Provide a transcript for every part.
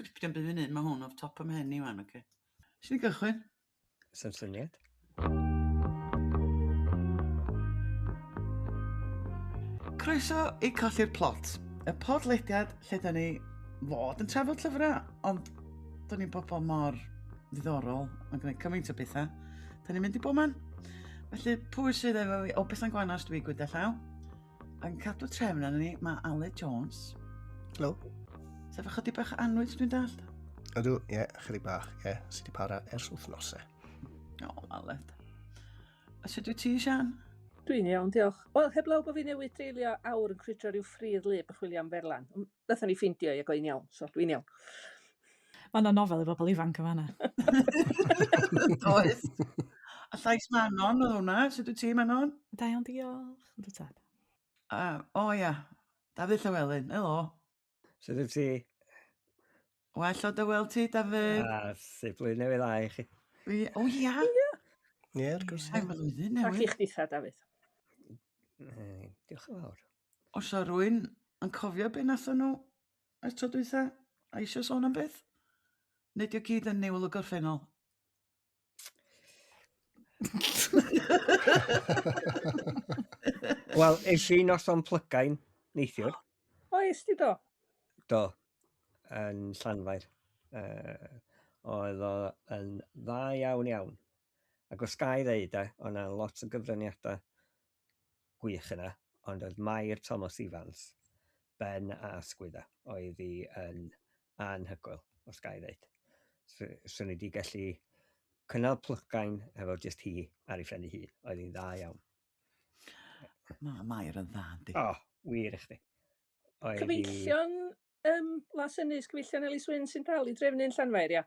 sgriptio am byd munud, mae hwn off top o'm mhen i wan, oce. Swn i'n gychwyn? Sy'n syniad. Croeso i Colli'r Plot, y podlediad lle da ni fod yn trafod llyfrau, ond da ni'n bobl mor ddiddorol yn gwneud cymaint o bethau. Da ni'n mynd i bob man. Felly, pwy sydd efo fi? O, Bethan Gwanas dwi, gyda llaw. Ac yn cadw trefn arno ni, mae Aled Jones. Helo. Sef ychydig bach annwyd, dwi'n dallt? Ydw, ie, yeah, chydig bach, ie, yeah, sydd wedi para ers wythnosau. O, Aled. A sut wyt ti, Sian? Dwi'n iawn, diolch. Wel, heblaw bod fi newydd dreulio awr yn crwydro rhyw ffridd lyb yn chwilio am ferlan. Nathon ni ffeindio i ac oedd hi'n iawn, so dwi'n iawn. Mae yna nofel i bobl ifanc yn fanna. Doedd. A llais Manon oedd hwnna. Sut wyt ti, Manon? Da iawn, diolch. Yndw tad. O ia, Dafydd Llywelyn, helo. Sut wyt ti? Well o dy weld ti, Dafydd. A, sut blwyddyn newydd dda i chi. O ia. Ie, wrth gwrs. Ai, mae flwyddyn Ac i newydd. chditha, Dafydd. Diolch yn fawr. Os o rwy'n yn cofio be nathon nhw ers tro dwytha, a eisiau sôn am beth? Neu 'di o gyd yn niwl y gorffennol? Wel, es i noson plygain neithiwr. O, es di do? Do, yn Llanfair. Oedd o yn dda iawn iawn. Ac os ga i ddeud e, oedd 'na lot o gyfraniadau gwych yna, ond oedd Mair Thomas Evans ben a sgwydda. Oedd hi yn anhygoel, os ga i ddeud. Swn i wedi gallu cynnal plygain efo jyst hi ar ei phen ei hun. Oedd hi'n dda iawn. Mae Mair yn dda, yndi? O, wir i chdi. Oedd hi... Cyfeillion Las Ynys, cyfeillion Elis Wyn sy'n dal i drefnu'n Llanfair, ia?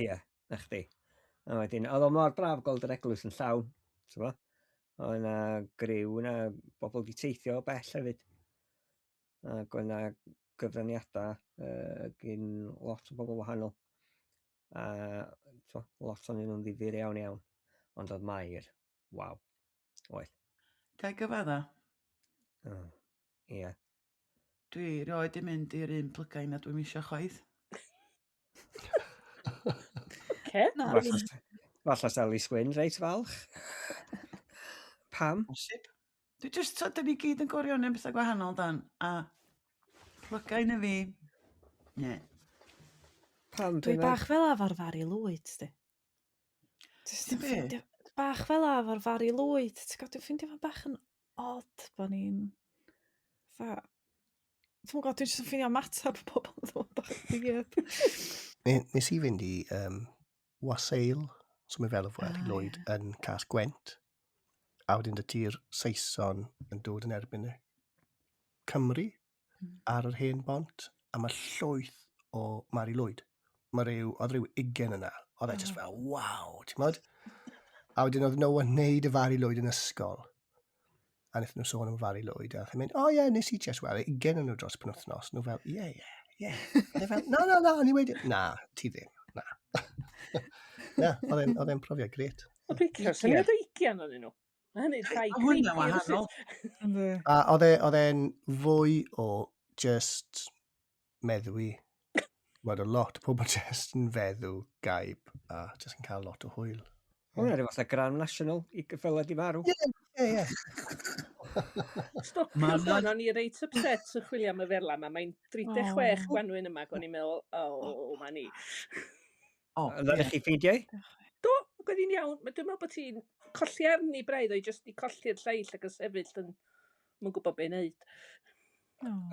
Ie, na chdi. A wedyn, oedd o mor braf gweld yr eglwys yn llawn, ti'n bo? Oedd yna griw yna, bobl wedi teithio o bell hefyd. Ac oedd yna gyfraniadau gyn lot o bobl wahanol. A t'mo, lot o'n nhw'n ddifyr iawn iawn. Ond oedd Mair, waw, oedd. Ga i gyfadda? Ie. Dwi rioed 'di mynd i'r un plygain a dwi'm isio chwaith. Oce. Na. Falle sa Elis Wyn reit falch. Pam? Bosib. Dwi jyst, so, dyn ni gyd yn gwirioni am bethau gwahanol dan, a plygain y fi, ne. Pam? Dwi bach fel af ar Fari Lwyd, di. Jyst yn ffeindio, bach fel af ar Fari Lwyd, ti'n gwybod, dwi'n ffeindio fan bach yn odd bod ni'n, fa, dwi'n gwybod, dwi'n jyst yn ffeindio ymateb pobl yn ddod bach yn weird. Nes i fynd i Wassail, so mae fel y Fari Lwyd yn Cas Gwent, a wedyn dy ti'r Saeson yn dod yn erbyn y Cymru ar yr hen bont, a mae llwyth o Mari Lwyd. Mae rhyw, oedd rhyw 20 yna. Oedd e just fel, waw, ti'n modd? A wedyn oedd no one neud y Fari Lwyd yn ysgol. A wnaethon nhw sôn am Fari Lwyd, a wnaethon nhw mynd, o oh, ie, yeah, nes i just weld 20 yn nhw dros penwthnos. Nhw fel, ie, ie, ie. A fel, na, na, na, o'n i wedi, na, ti ddim, na. Na, oedd e'n profiad gret. Ond dwi'n cael syniad o 20 o'n nhw. Mae hynny'n rhai Mae hwnna'n wahanol. A oedd e, oedd e'n fwy o just meddwi. Mae a lot o pobl just yn feddw gaib a just yn cael lot o hwyl. Hwna rhyw fath o Grand National i gyffela di marw. Ie, ie, ie. Stopiwch hwn, o'n i reit upset yn chwilio am y ferla yma. Mae'n 36 gwanwyn yma, ac o'n i'n meddwl, o, ma ni. O, Ddaru chi ffeindio i? Do, ac oedd hi'n iawn. Dwi'n meddwl bod ti'n colli arni braidd, o'i jyst i colli'r lleill ac yn sefyll yn... Mae'n gwybod beth i wneud.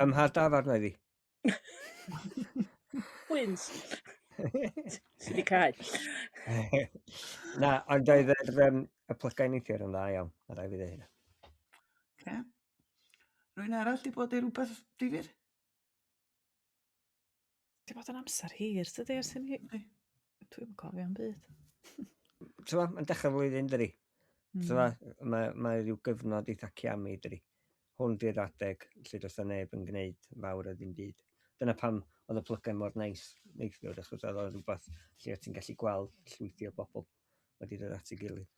Ym mha dafarn oedd hi? Wins. Sydd wedi cael. Na, ond oedd yr, y plygain neithiwr yn dda iawn. Ma' raid fi ddeud hynna. Oce. Rwy'n arall di bod i rhywbeth difyr? Di bod yn amser hir, tydi, ers i ni... Dwi'm yn cofio am byd. T'mo, mae'n dechrau flwyddyn, dydi? T'mo, mae rhyw gyfnod eitha ciami, dydi? Hwn di'r adeg lle does 'na neb yn gwneud fawr o ddim byd. Dyna pam oedd y plygain mor neis neithiwr, achos oedd o'n rhywbeth lle o' ti'n gallu gweld llwythi o bobl wedi dod at ei gilydd.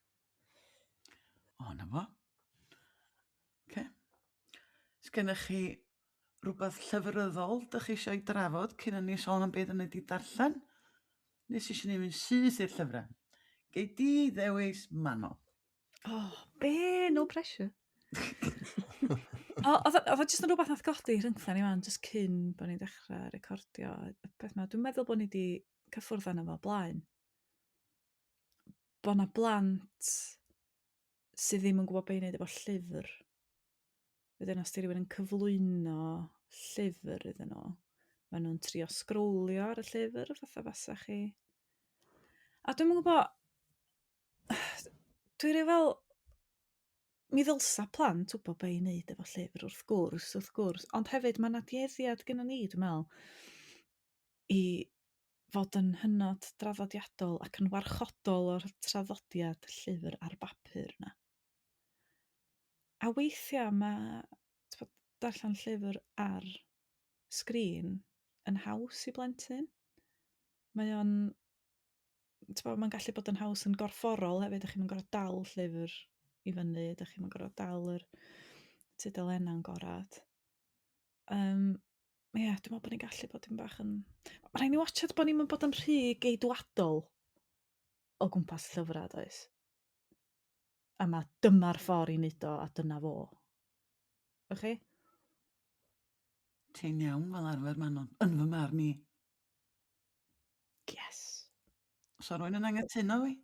O, na fo. Oce. Sgennych chi rhywbeth llyfryddol dych chi eisiau ei drafod cyn i ni sôn am beth yn wedi darllen? Nes eisiau ni mynd syth i'r llyfrau. Gei di ddewis Manon. Oh, be? No pressure. O, oedd o jyst yn rhywbeth nath godi rhyngtha ni wan, jyst cyn bod ni'n dechrau recordio y peth 'ma. Dwi'n meddwl bod ni wedi cyffwrdd arno fo blaen. Bod 'na blant sydd ddim yn gwybod be i wneud efo llyfr. Wedyn os 'di rhywun yn cyflwyno llyfr iddyn nhw, maen nhw'n trio sgrowlio ar y llyfr fatha fasa chi. A dwi'm yn gwybod, dwi rhyw fel, mi ddylsa plant wybod be i wneud efo llyfr wrth gwrs, wrth gwrs, ond hefyd mae 'na dueddiad gynnon ni dwi'n meddwl i fod yn hynod draddodiadol ac yn warchodol o'r traddodiad llyfr ar bapur 'na. A weithiau mae t'bod darllen llyfr ar sgrin yn haws i blentyn. Mae o'n t'bo' mae'n gallu bod yn haws yn gorfforol hefyd, 'dach chi'm yn gor'o' dal llyfr i fyny, 'dach chi'm yn gor'o' dal yr tudalenna'n gorad. Yym ia, dwi me'wl bo' ni'n gallu bod yn bach yn... Ma' rhaid ni watsiad bo' ni'm yn bod yn rhy geidwadol o gwmpas llyfra' does? A ma' dyma'r ffor i neud o a dyna fo. Wch chi? Ti'n iawn fel arfer Manon, yn fy marn i. Yes. So rwy'n yn anghytuno fi?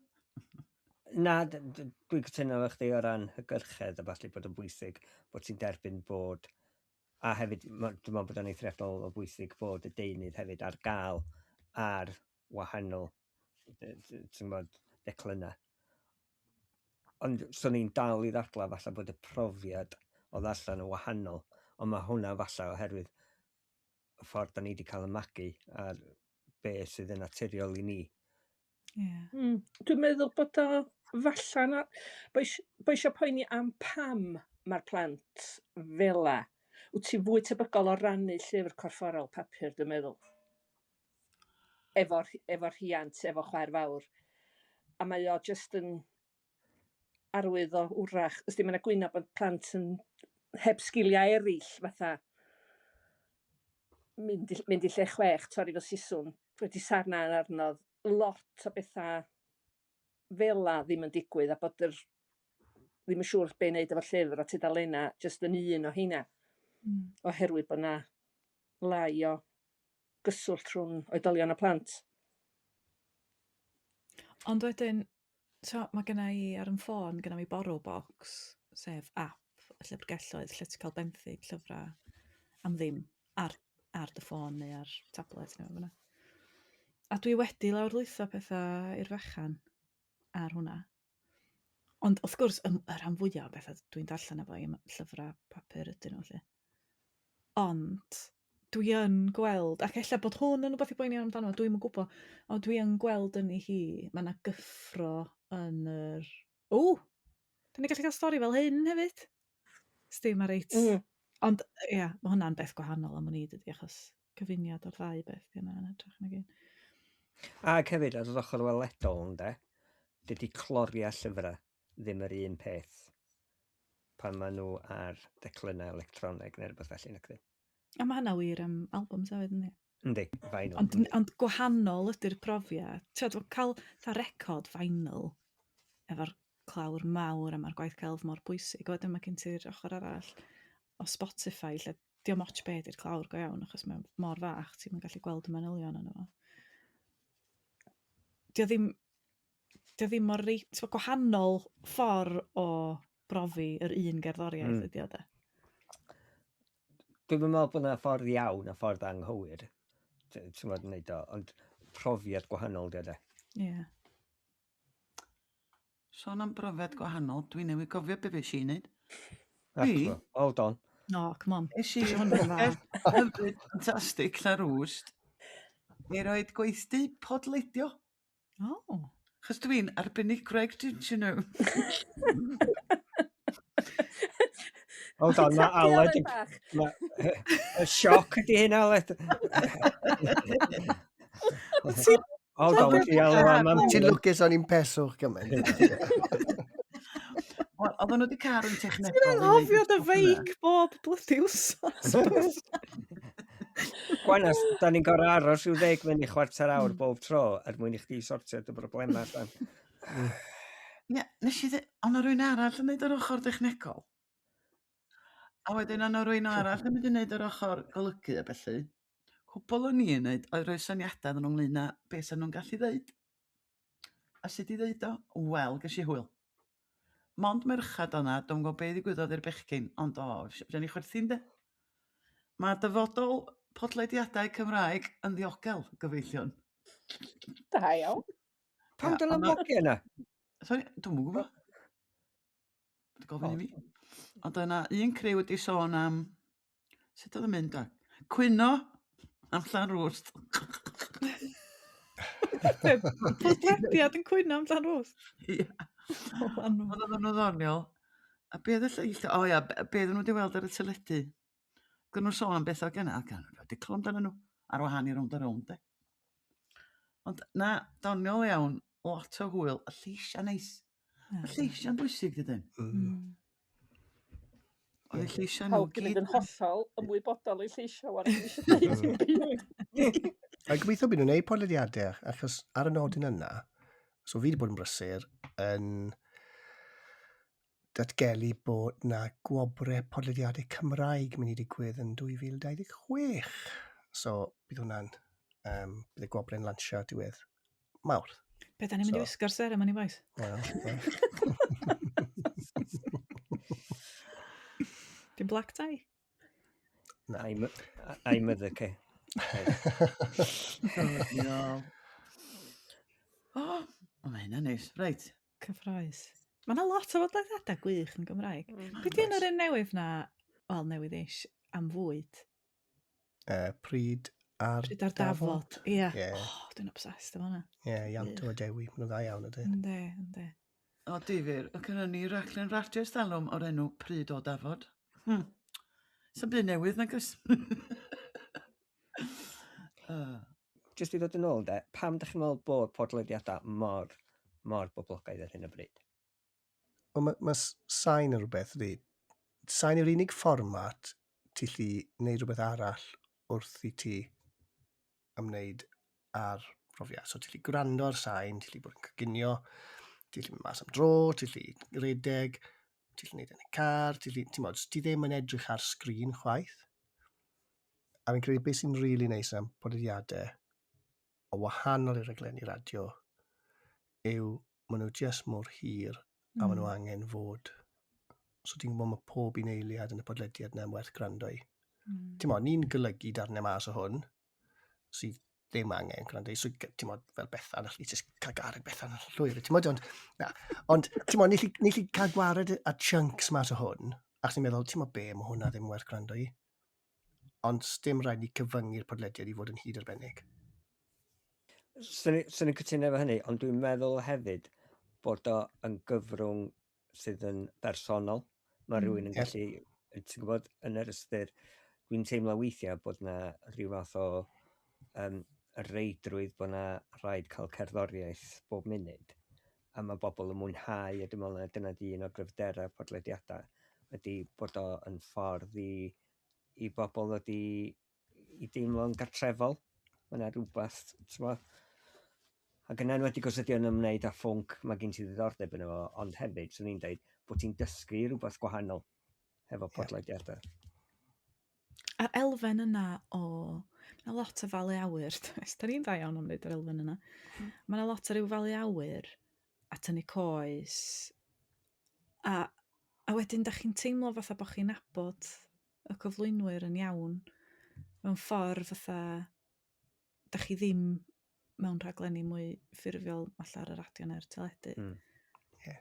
Na, dwi'n cytuno efo chdi o ran hygyrchedd a ballu bod yn bwysig bod ti'n derbyn bod, a hefyd dwi'n meddwl bod o'n eithriadol o bwysig bod y deunydd hefyd ar gael ar wahanol ti'n gwybod, declynnau. Ond swn i'n dal i ddadlau falle bod y profiad o ddarllen yn wahanol, ond mae hwnna falle oherwydd y ffordd da ni wedi cael y magu a'r be sydd yn naturiol i ni. Yeah. Dwi'n meddwl bod o falla na, bo eisiau poeni am pam mae'r plant fela. Wyt ti fwy tebygol o rannu llyfr corfforol papur, dwi'n meddwl. Efo, efo rhiant, efo chwaer fawr. A mae o jyst yn arwydd o wrach, ys di, mae 'na gwyno bod plant yn heb sgiliau eraill fatha mynd i, mynd i lle chwech, torri fo siswrn, wedi sarna yn arno, lot o bethau fela ddim yn digwydd a bod yr ddim yn siŵr be i wneud efo'r llyfr a tudalennau jyst yn un o heina. Oherwydd bod 'na lai o gyswllt rhwng oedolion a plant. Ond wedyn, so mae genna i ar 'yn ffôn, genna fi Borrow Box, sef app y llyfrgelloedd lle ti'n cael benthyg llyfrau am ddim ar ar dy ffôn neu ar tablet neu be bynnag. A dwi wedi lawrlwytho pethau i'r fachan ar hwnna. Ond wrth gwrs, y y rhan fwyaf o bethau dwi'n darllen efo i llyfrau papur ydyn nhw 'lly. Ond dwi yn gweld, ac ella bod hwn yn rywbeth i boeni amdano fo, dwi'm yn gwbo, ond dwi yn gweld yn ei hi, ma' 'na gyffro yn yr, ww, 'dan ni'n gallu cael stori fel hyn hefyd. Sdi, ma' reit... Ond ia, ma' hwnna'n beth gwahanol am wn i dydi, achos cyfuniad o'r ddau beth 'di hynna yn hytrach nag un. Ac hefyd ar yr ochr weledol ynde, dydy cloriau llyfrau ddim yr un peth pan maen nhw ar declynnau electroneg neu rhywbeth felly, nacdi? A mae hynna wir am albums hefyd, yndi? Yndi, vinyl. Ond, ond gwahanol ydy'r profiad. Ti'n cael fatha record vinyl efo'r clawr mawr a mae'r gwaith celf mor bwysig. Wedyn mae gen ti'r ochr arall o Spotify lle dio'm ots be 'di'r clawr go iawn achos mae mor fach ti'm yn gallu gweld y manylion yno fo. Dio ddim 'di o ddim mor reit, t'mo' gwahanol ffor o brofi yr un gerddoriaeth ydi o de. Dwi'm yn meddwl bod 'na ffordd iawn a ffordd anghywir, ti'n wneud o, ond profiad gwahanol 'di o de. Ie. Yeah. Sôn am brofiad gwahanol, dwi newydd gofio be fues i wneud. Fi? Hold on. No, come on. Es i hyfryd ffantastig Llanrwst i roed gweithdy podledio. Oh. Chos dwi'n arbenigwraig, didn't you know? Hold on, mae Aled... Y sioc ydy hyn, Aled. Hold on, wedi alw am am... Ti'n lwcus o'n i'n peswch gymaint. Wel, oedden nhw wedi cael rhywun technegol. Ti'n anghofio dy feic bob blydi wsos. Gwanas, da ni'n gorau aros rhyw ddeg munud chwarter awr bob tro er mwyn i chdi sortio dy broblemau allan. Ie, nes i ddweud, ond o rwy'n arall yn neud yr ochr dechnegol. A wedyn o'n rwy'n arall yn mynd i neud yr ochr golygu a felly. Cwbl o'n i'n neud oedd rhoi syniadau iddyn nhw ynglyn â beth sy'n nhw'n gallu ddeud. A sut i ddeud o? Wel, ges i hwyl. Mond merchad o'na, dwi'm gwybod be ddigwyddodd i'r bechgyn, ond o, fedra ni chwerthin de. Mae dyfodol podlediadau Cymraeg yn ddiogel, gyfeillion. Da iawn. Pam dyna mogia yna? Sorry, dwi'm yn gwybod. Wedi gofyn i fi. Ond yna un criw wedi sôn am... Sut oedd yn mynd da? Cwyno am Llanrwst. Podlediad yn cwyno am Llanrwst? Ia. Ond oedd nhw'n ddoniol. A be oedd y lleill? O ia, be oedden nhw wedi weld ar y teledu? Gwyn nhw'n sôn am bethau gyna, ac yn wedi clywed amdano nhw, ar wahân i rownd a rownd, de. Ond na, doniol iawn, lot o hwyl, a lleisiau neis. Mae lleisiau'n bwysig, dydyn? Oedd eu lleisiau nhw Pawb 'di mynd yn hollol ymwybodol o'i lleisiau wan, ddim eisiau deud dim byd. A gobeithio bydd nhw'n gwneud podlediadau, achos ar y nodyn yna, so fi wedi bod yn brysur yn datgelu bod na gwobrau podlediadau Cymraeg mynd i digwydd yn 2026. So bydd hwnna'n, um, bydd y gwobrau'n lansio diwedd Mawrth. Be, da ni'n mynd i wisgo'r seremoni, boys? Wel, wel. Dim black tie? Na. I'm, I'm other ke. Doniol. O, o, mae hynna'n neis. Reit. Cyffroes. Mae yna lot o fodlediadau gwych yn Gymraeg. Be di enw'r un newydd na, wel newydd ish, am fwyd? Pryd ar Pryd ar dafod. Ie. Ie. Oh, dwi'n obsessed efo hwnna. Ie, Ianto a Dewi, maen nhw'n dda iawn ydyn. Yndi, yndi. O, difyr. O, gynnon ni raglen radio ers talwm o'r enw Pryd o Dafod. Sa'm byd newydd, nag oes? Jyst i ddod yn ôl de, pam dych chi'n meddwl bod podlediadau mor, mor boblogaidd ar hyn o bryd? Wel, mae, ma sain yn rhywbeth, ydy. Sain yw'r unig fformat ti lli wneud rhywbeth arall wrth i ti ymwneud â'r profiad. So ti lli gwrando ar sain, ti lli bod yn coginio, ti lli mynd mas am dro, ti lli redeg, ti lli wneud yn y car, ti lli, ti'n modd, ti ddim yn edrych ar sgrin chwaith. A fi'n credu beth sy'n rili really neis am podlediadau o wahanol i raglenni radio yw maen nhw just mor hir a maen nhw angen fod. So ti'n gwybod mae pob un eiliad yn y podlediad yna yn werth gwrando i. Ti'n modd, ni'n golygu darnau mas o hwn sydd ddim angen gwrando i. So, ti'n modd, fel Bethan, allu just cael gwared Bethan yn llwyr. Ti'n modd, ond, na. Ond, ti'n modd, ni allu cael gwared a chunks mas o hwn, ac ni'n meddwl, ti'n modd be, mae hwnna ddim werth gwrando i. Ond dim rhaid ni cyfyngu'r podlediad i fod yn hyd arbennig. Swn i'n cytuno efo hynny, ond dwi'n meddwl hefyd bod o yn gyfrwng sydd yn bersonol. Mae rhywun yn gallu, ti'n gwybod, yn yr ystyr, dwi'n teimlo weithiau bod na rhyw fath o um, reidrwydd bod na rhaid cael cerddoriaeth bob munud. A mae bobl yn mwynhau, a dwi'n meddwl na dyna di un o gryfderau podlediadau, ydy bod o yn ffordd i, i bobl ddod i, i deimlo'n gartrefol. Mae yna rhywbeth, ti'n gwbod? Ac yn enwedig os ydy o'n ymwneud â phwnc mae gen ti ddiddordeb yno fo, ond hefyd, swn i'n deud, bod ti'n dysgu rhywbeth gwahanol hefo podlediadau. A'r elfen yna o... Mae yna lot o falu awyr, does? Da ni'n dda iawn am wneud yr elfen yna. Mae yna lot o ryw falu awyr a tynnu coes. A, a wedyn, da chi'n teimlo fatha bod chi'n nabod y cyflwynwyr yn iawn mewn ffordd fatha da chi ddim mewn rhaglenni mwy ffurfiol falle ar y radio neu'r teledu. Ie.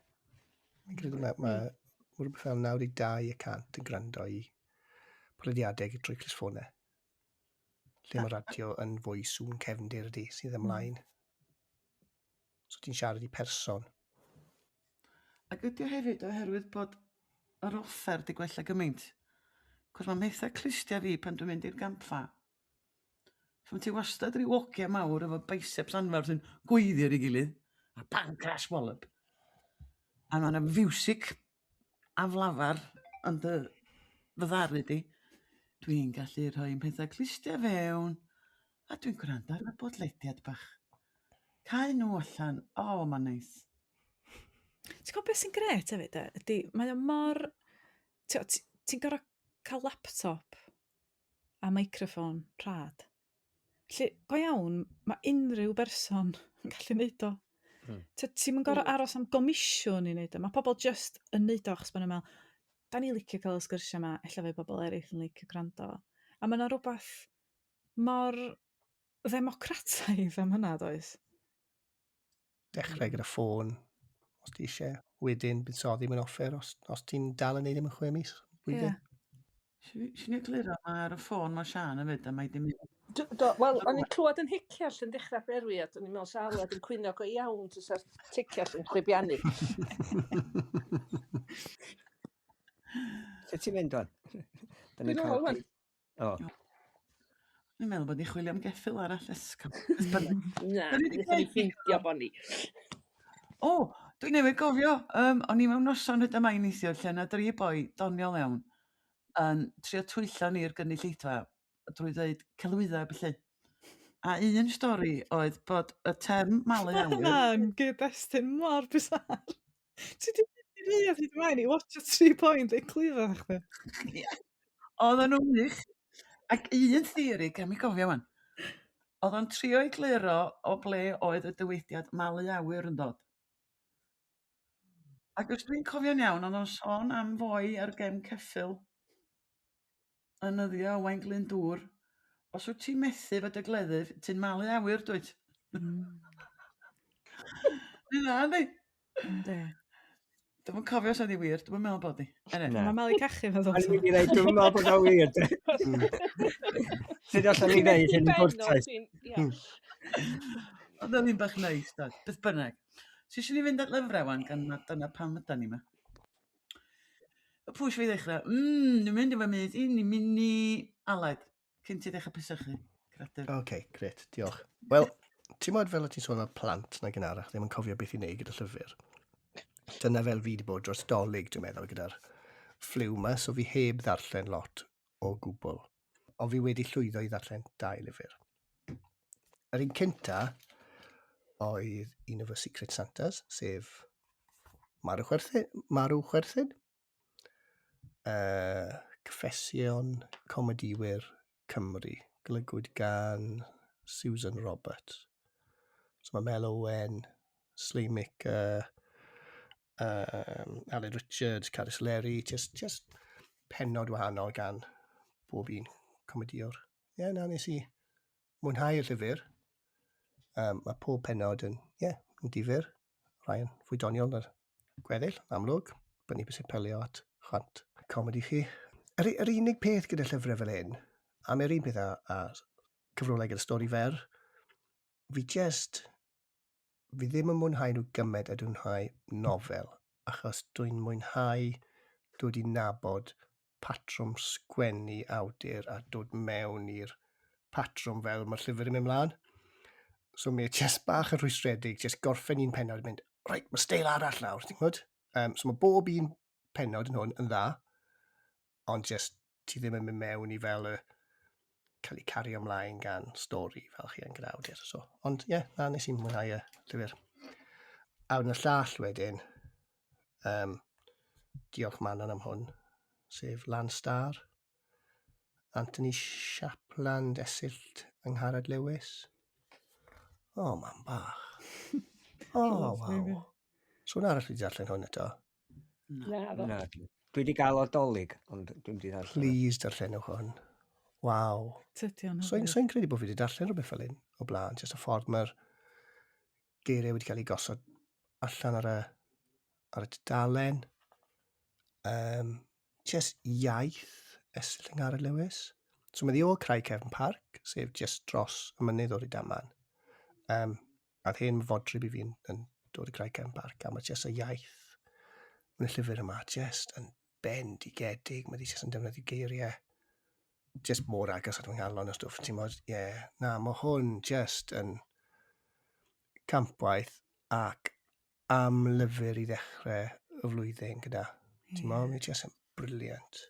Fi'n credu mae, mae rhywbeth fel 92% yn gwrando i podlediadau drwy clustffonau. Lle mae radio yn fwy sŵn cefndir ydy sydd ymlaen. So ti'n siarad i person. Ac ydy o hefyd oherwydd bod yr offer 'di gwella gymaint? Cos mae metha clustiau fi pan dwi'n mynd i'r gampfa. So ti wastad ryw ogia mawr efo biceps anferth yn gweiddi ar ei gilydd, a bang crash wallop. A mae yna fiwsig aflafar yn dy fyddaru di. Dwi'n gallu rhoi yn pethau clustiau fewn, a dwi'n gwrando ar y bodlediad bach. Cau nhw allan, o, oh, mae'n neis. Ti'n gwybod beth sy'n gret hefyd, e? Ydy, mae o mor... Ti'n ti gorfod cael laptop a microffon rhad. Felly, go iawn, mae unrhyw berson yn gallu neud o. Ti'm yn gorfod aros am gomisiwn i neud o. Mae pobl just yn neud o achos bod nhw'n meddwl, da ni licio cael y sgyrsiau yma, ella fydd pobl eraill yn licio gwrando. A mae yna rhywbeth mor ddemocrataidd am hynna, does? Dechrau gyda ffôn, os ti eisiau. Wedyn buddsoddi mewn offer os, os ti'n dal yn neud e mewn 6 mis, blwyddyn. Yeah. Si'n egluro, mae ar y ffôn mae Siân hefyd, a mae di mynd. Do, wel, o'n i'n clywed yn hiciall yn dechrau berwi, a o'n i'n meddwl sa Aled yn cwyno go iawn tasa'r ticiall yn chwibiannu. Lle ti'n mynd wan? Dwi'n ôl wan. O. Dwi'n meddwl bod ni'n chwilio am geffyl arall esgol. Na, wnaethon ni ffeindio bo ni. O, dwi newydd gofio, o'n i mewn noson hyd yma i neithiwr lle yna dri boi doniol iawn yn trio twyllo ni'r gynulleidfa drwy ddweud celwyddau a ballu. A un stori oedd bod y term malu Mae awyr... hynna'n gyd-destun mor bizarre. Ti 'di mynd i fi a hyd ymlaen i watsio tri boi yn deud clwydda chdi. Oedden nhw'n wych. Ac un theori, gawn mi gofio wan, oedd o'n trio egluro o ble oedd y dywediad malu awyr yn dod. Ac os dwi'n cofio'n iawn, oedd o'n sôn am foi ar gefn ceffyl yn nyddio Owain Glyndŵr. Os wyt ti'n methu fo dy gleddyf, ti'n malu awyr, dwyt? Dwi'n dda, yndi? Yndi. Dwi'm yn cofio os oedd hi wir, dwi'm yn meddwl bod hi. Eniwe. Na. Mae malu cachu fe O'n i'n mynd i ddeud, dwi'm yn meddwl bod o'n wir. de. Sut allan ni ddeud hyn yn gwrtais? Ie. Oedd o'n un bach neis, da. Beth bynnag. So eisiau ni fynd at lyfrau wan, gan na dyna pam ydan ni yma. Y pwy eisiau fi ddechrau? Dwi'n mynd efo mynd i ni mynd i Aled, cyn ti ddechrau pesychu. Creadur. Oce, gret, diolch. Wel, ti'n modd fel o ti'n sôn am plant na gynharach, ddim yn cofio beth i wneud gyda llyfr. Dyna fel fi wedi bod dros dolyg, dwi'n meddwl, gyda'r ffliw yma, so fi heb ddarllen lot o gwbl. Ond fi wedi llwyddo i ddarllen dau lyfr. Yr un cynta oedd un o fy Secret Santas, sef Marw Chwerthin. Marw Chwerthin? Cyffesion Comediwyr Cymru, golygwyd gan Susan Roberts. So mae Mel Owen, Slaymaker, Aled Richards, Carys Leri, just pennod wahanol gan bob un comediwr. Ie, yeah, na, nes i mwynhau'r llyfr. Mae pob pennod yn, ie, yeah, yn difyr. Rhai yn fwy doniol na'r gweddill, yn amlwg. Byny beth sy'n pelio at chwant comedi chi. Yr unig peth gyda llyfrau fel hyn, a mae'r un peth a cyfrolau gyda stori fer, fi ddim yn mwynhau nhw gymaint a dwi'n mwynhau nofel, achos dwi'n mwynhau dod i nabod patrwm sgwennu awdur a dod mewn i'r patrwm fel mae'r llyfr yn mynd mlaen. So mae just bach yn rhwystredig, just gorffen un pennod yn mynd, reit, mae steil arall nawr, ti'n gwybod? So mae bob un pennod yn hwn yn dda, ond just ti ddim yn mynd mewn i fel y cael ei cario ymlaen gan stori fel chi yn gyda awdur. So, ond ie, yeah, na, nes i'n mwynhau y llyfr. A wedyn y llall wedyn, diolch Manon am hwn, sef Lan Star, Anthony Shapland, Esyllt Angharad Lewis. O, mam bach. O, waw. So hwnna arall wedi darllen hwn eto? Na, do. Na, dwi wedi gael o dolyg, ond dwi'n wedi darllen. Please darllenwch hwn. Waw. Tydi o'n So'n hyfryd. so credu bod fi wedi darllen rhywbeth fel hyn o blaen, jyst y ffordd mae'r geiriau wedi cael ei gosod allan ar y tudalen. Just iaith Esyllt Angharad Lewis. So mae ddi o Craig Cefn Parc, sef just dros y mynydd o'r Rydaman. A hen fodryb i fi yn dod i Craig Cefn Parc, a mae just y iaith yn y llyfr yma just yn bendigedig. Mae di just yn defnyddio geiriau just mor agos at fy nghalon o stwff. Ti'n modd, ie, yeah, na, mae hwn just yn campwaith ac am lyfr i ddechrau y flwyddyn gyda. Ti'n modd, mae just yn brilliant.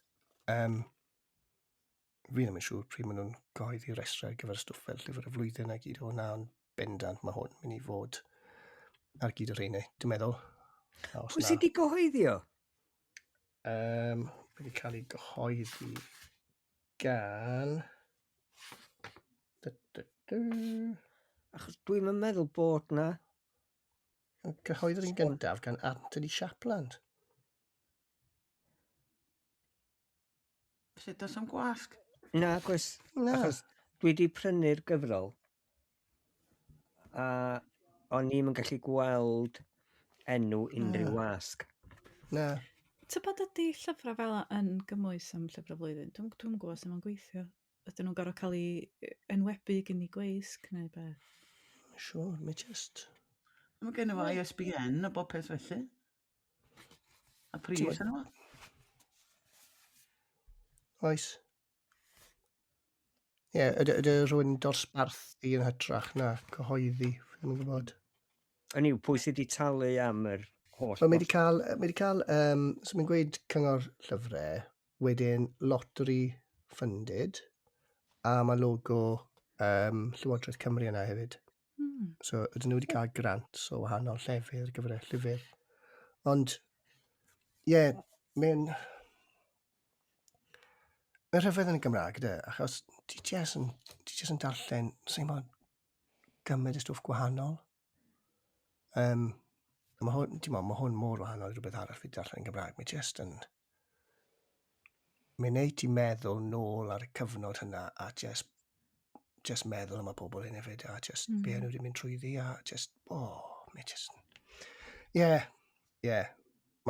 Fi ddim yn siŵr pryd maen nhw'n cyhoeddi rhestrau ar gyfer stwff fel llyfr y flwyddyn a gyd o hwnna, ond bendant mae hwn mynd i fod ar gyd o'r rheiny, dwi'n meddwl. A os Pwy sydd wedi gyhoeddi o? Wedi cael ei gyhoeddi gan... Du, du, du. Achos dwi'n meddwl bod na. Cyhoeddodd un gyntaf gan Anthony Shapland. Sut does am gwasg? Na, gwrs. Na. Achos dwi wedi prynu'r gyfrol a o'n i'm yn gallu gweld enw unrhyw Na. wasg. Na. Tybed ydy llyfrau fel 'na yn gymwys am llyfr y flwyddyn? Dwi'm dwi'm yn gwybod sut mae'n gweithio. Ydyn nhw'n gorfod cael eu enwebu gen i gweisg neu be? Siŵr, mae just... Mae gen i fo ISBN a bob peth felly. A pris yna fo. Oes. Ie, yeah, ydy, ydy rhywun dosbarthu yn hytrach na cyhoeddi, fi ddim yn gwybod. Hynny yw, pwy sydd wedi talu am yr holl... Wel, mae wedi cael, mae wedi cael so mae'n gweud cyngor llyfrau, wedyn lottery funded, a mae logo Llywodraeth Cymru yna hefyd. So, ydyn nhw wedi cael grants o wahanol llefydd ar gyfer y llyfr. Ond, ie, yeah, mae'n... Mae'n rhyfedd yn y Gymraeg, de, achos ti jyst yn, ti jyst yn darllen, sy'n bod gymaint o stwff gwahanol. Mae hwn, ti'n meddwl, mae hwn mor wahanol i rhywbeth arall fi darllen yn Gymraeg. Mae jyst yn... Mae'n neud ti meddwl nôl ar y cyfnod hynna a just meddwl am y bobl hyn hefyd a just be nhw wedi mynd trwyddi a just, oh, mae just... Ie, ie.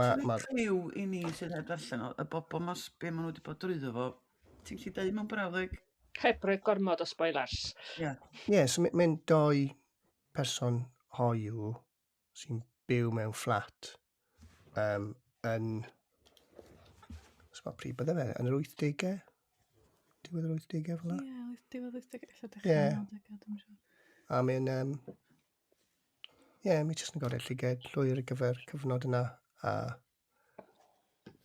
Ma, ma... Cliw i ni sydd heb ddarllen o, y bobl mas be maen nhw wedi bod drwyddo fo, ti'n gallu deud mewn brawddeg? Heb roi gormod o spoilers. Ie. Yeah. Ie, yeah, so mae'n doi person hoyw sy'n byw mewn fflat yn... So, pryd bydde fe? Yn yr 80au? Diwedd yr 80au fel 'na? Ie, diwedd 80au, ella dechrau 90au, dwi'n siŵr. A mae'n... Ie, yeah, mi jyst yn gorau llyged llwyr ar gyfer cyfnod yna. A...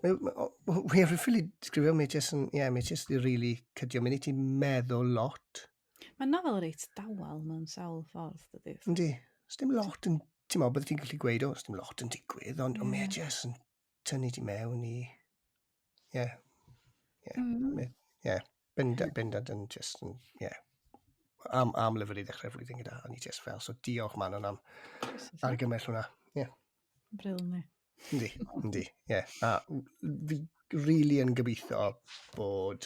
Fi ffili disgrifio, mae jyst yn, ie, mae jyst i really cydio. Mae'n neud ti'n meddwl lot. Mae'n nofel reit dawel mewn sawl ffordd, dydy? Yndi. Sdim lot yn, ti'n meddwl, bydde ti'n gallu gweud, o, sdim lot yn digwydd, ond yeah. mae jyst yn tynnu ti mewn i... Ie. Ie. Ie. Bendant yn just yn, ie. Am lyfr i ddechrau'r flwyddyn gyda, o'n i just fel, so diolch Manon am argymell hwnna. Ie. Yeah. Bril ni. Yndi, yndi, ie. Yeah. A fi really yn gobeithio bod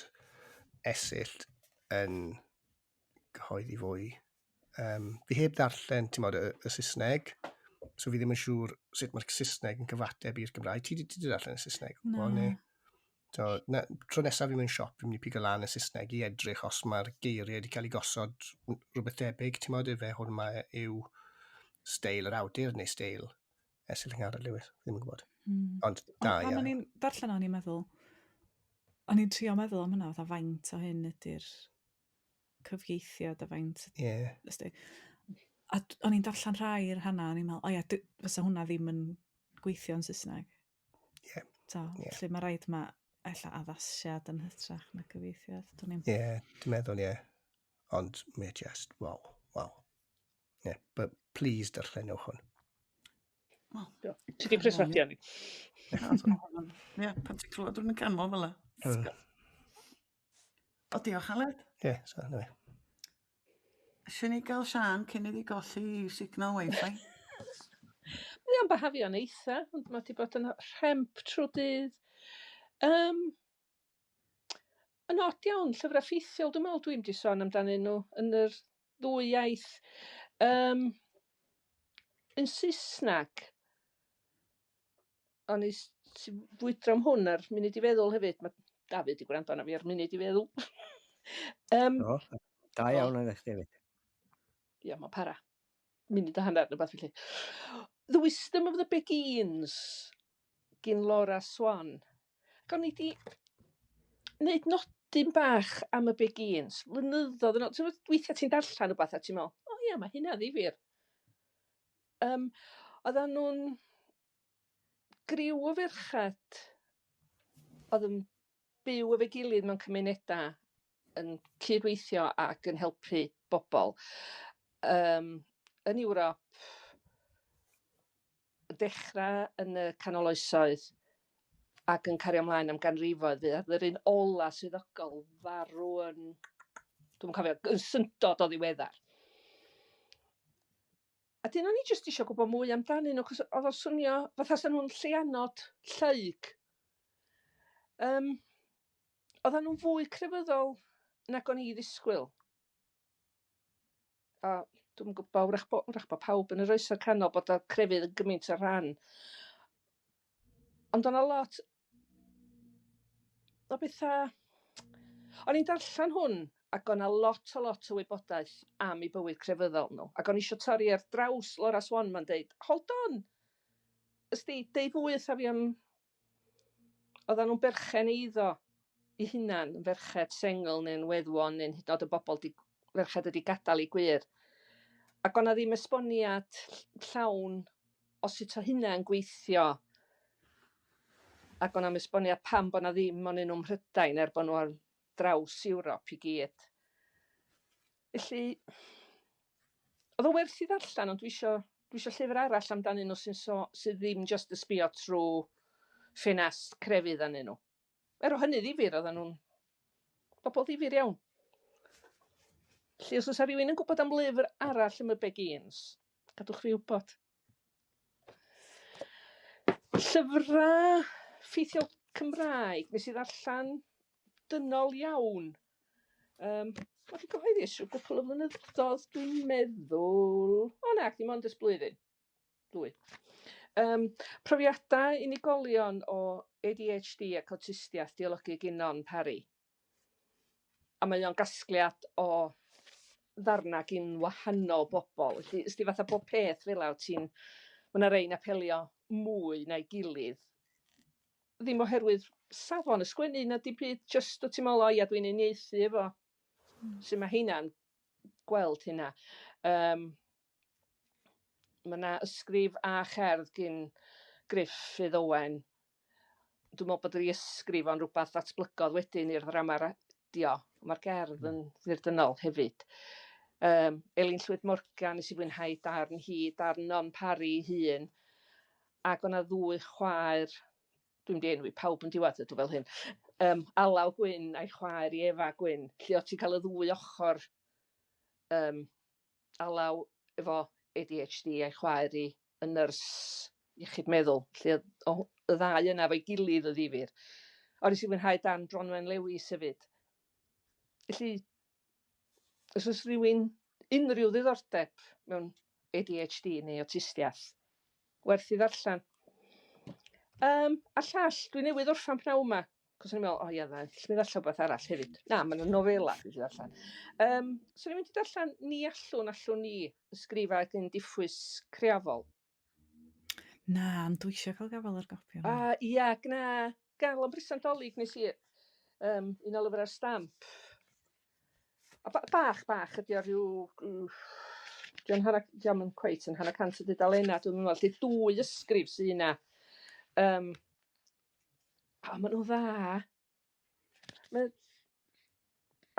Esyllt yn cyhoeddi fwy. Fi heb ddarllen, ti'n modd, y Saesneg, so fi ddim yn siŵr sut mae'r Saesneg yn cyfateb i'r Gymraeg. Ti 'di darllen y Saesneg? Na. Neu? So, na, tro nesaf fi mewn siop, fi'n mynd i pigo lan y Saesneg i edrych os mae'r geiriau wedi cael ei gosod rhywbeth debyg. Ti'n modd, ife hwn mae yw steil yr awdur neu steil Esyllt Angharad Lewis. Ddim yn gwybod. Ond da iawn. Pan o'n i'n darllen o'n i'n meddwl, o'n i'n trio meddwl am hynna, fatha faint o hyn ydy'r cyfieithiad a faint... Ie. Yeah. A o'n i'n darllen rhai i'r rhannau, o'n i'n meddwl, o ia, fysa hwnna ddim yn gweithio yn Saesneg. Ie. Yeah. So, yeah. Felly mae rhaid mae ella addasiad yn hytrach na cyfieithiad. Ie, yeah, dwi'n meddwl, ie. Yeah. Ond mae just, wow, wow. Yeah, but please darllenwch hwn. Well, ti di preswadio ni. Ie, pan ti'n clywed rhywun yn canmol fel 'na. O, diolch Aled. Ie, yeah, so, anyway. Eisiau ni gael Sian cyn iddi golli signal wifi? Mae o'n bahafio'n eitha, ond mae wedi bod yn rhemp trwy dydd. Yn od iawn, llyfrau ffeithiol, dwi'n meddwl dwi'n di sôn amdanyn nhw yn yr ddwy iaith. Yn Saesneg, o'n i fwydro am hwn ar munud i feddwl hefyd. Mae Dafydd wedi gwrando arna fi ar munud i feddwl. Do, da iawn oedd eich hefyd. Ie, mae'n para. Munud a hanner, rhywbeth felly. The Wisdom of the Beguines, gyn Laura Swan. Ac o'n i di wneud nodyn bach am y Beguines, flynyddoedd yn ôl. Ti'n gwbod, weithiau ti'n darllen rhywbeth a ti'n meddwl, o ie, mae hynna ddifyr. Oedden nhw'n griw o ferched oedd yn byw efo'i gilydd mewn cymunedau yn cydweithio ac yn helpu bobl. Yn Ewrop, dechrau yn y canol oesoedd ac yn cario ymlaen am ganrifoedd, fydd yr un ola swyddogol farw yn, dwi'n cofio, yn syndod o ddiweddar. A dyn o'n i jyst eisiau gwybod mwy amdanyn nhw, cos oedd o'n swnio fatha sa nhw'n lleianod lleug. Oedden nhw'n fwy crefyddol nag o'n i ddisgwyl. A dwi'm yn gwybod, wrach bo pawb yn yr oesoedd canol bod y crefydd yn gymaint o rhan. Ond o'na lot o bethau. O'n i'n darllen hwn ac o'na lot o lot o wybodaeth am eu bywyd crefyddol nhw. Ac o'n i eisiau torri ar draws Laura Swan ma'n deud, "Hold on, ysdi, deud fwy wrtha fi am." Oedden nhw'n berchen eiddo i hunan, yn ferched sengl neu'n weddwon neu'n hyd yn oed y bobl di, ferched wedi gadael i gwir. Ac o'na ddim esboniad llawn o sut o hynna'n gweithio. Ac o'na esboniad pam bod 'na ddim onyn nhw'n Mhrydain er bod nhw ar draws Ewrop i gyd. Felly, oedd o werth i ddarllen, ond dwi isio llyfr arall amdanyn nhw sydd ddim just y sbio trwy ffenast crefydd arnyn nhw. Er o hynny ddifyr, oedden nhw'n bobl ddifyr iawn. Felly, os oes rhywun yn gwybod am lyfr arall am y Beguines, gadwch fi wybod. Llyfrau ffeithiol Cymraeg, nes i ddarllen Dynol Iawn. Mae 'di gyhoeddi ers rhyw gwpl o flynyddoedd, dwi'n meddwl. O na, dim ond ers blwyddyn. Dwy. Profiadau unigolion o ADHD ac awtistiaeth 'di olygu gyn Non Parry. A mae o'n gasgliad o ddarna gyn wahanol bobl. Felly, ysdi fatha bob peth fel 'a, ti'n... Mae yna rei'n apelio mwy na'i gilydd. Ddim oherwydd safon y sgwennu na dim byd, jyst o ti'n meddwl, "O ia, dwi'n uniaethu efo." Sut mae heina'n gweld hynna. Mae yna ysgrif a cherdd gyn Gruffydd Owen. Dwi'n meddwl bod yr ysgrif o'n rhywbeth ddatblygodd wedyn i'r ddrama radio. Mae'r gerdd yn ddirdynnol hefyd. Elin Llwyd Morgan, nes i fwynhau darn hi, darn Non Parry hun. Ac o'na ddwy chwaer, dwi'n mynd i enwi pawb yn diwedd ydw fel hyn, Alaw Gwyn a'i chwaer i Efa Gwyn. Lle o ti'n cael y ddwy ochr, Alaw efo ADHD a'i chwaer i yn nyrs iechyd meddwl. Lle y ddau yna efo'i gilydd o ddifyr. O, nes i fwynhau dan Bronwen Lewis hefyd. Felly, os oes rhywun unrhyw ddiddordeb mewn ADHD neu awtistiaeth, werth i ddarllen. A llall, dwi newydd orffan pnawn yma, cos o'n i'n meddwl, "O ia, dda, lle mi ddarllen rhywbeth arall hefyd." Na, mae yna nofela dwi wedi darllen. So ni'n mynd i darllen Ni Allwn, Allwn Ni, ysgrifau gen Diffwys Creafol. Na, ond dwi eisiau cael gafel ar gopi o'na. A ia, gna, gael o'n bresant Dolig nes i un o lyfrau'r Stamp. A bach, bach ydi o rhyw. Dio'm yn cweit yn hanner cant o dudalennau, dwi'n meddwl. Felly dwy ysgrif sydd yna. A maen nhw'n dda.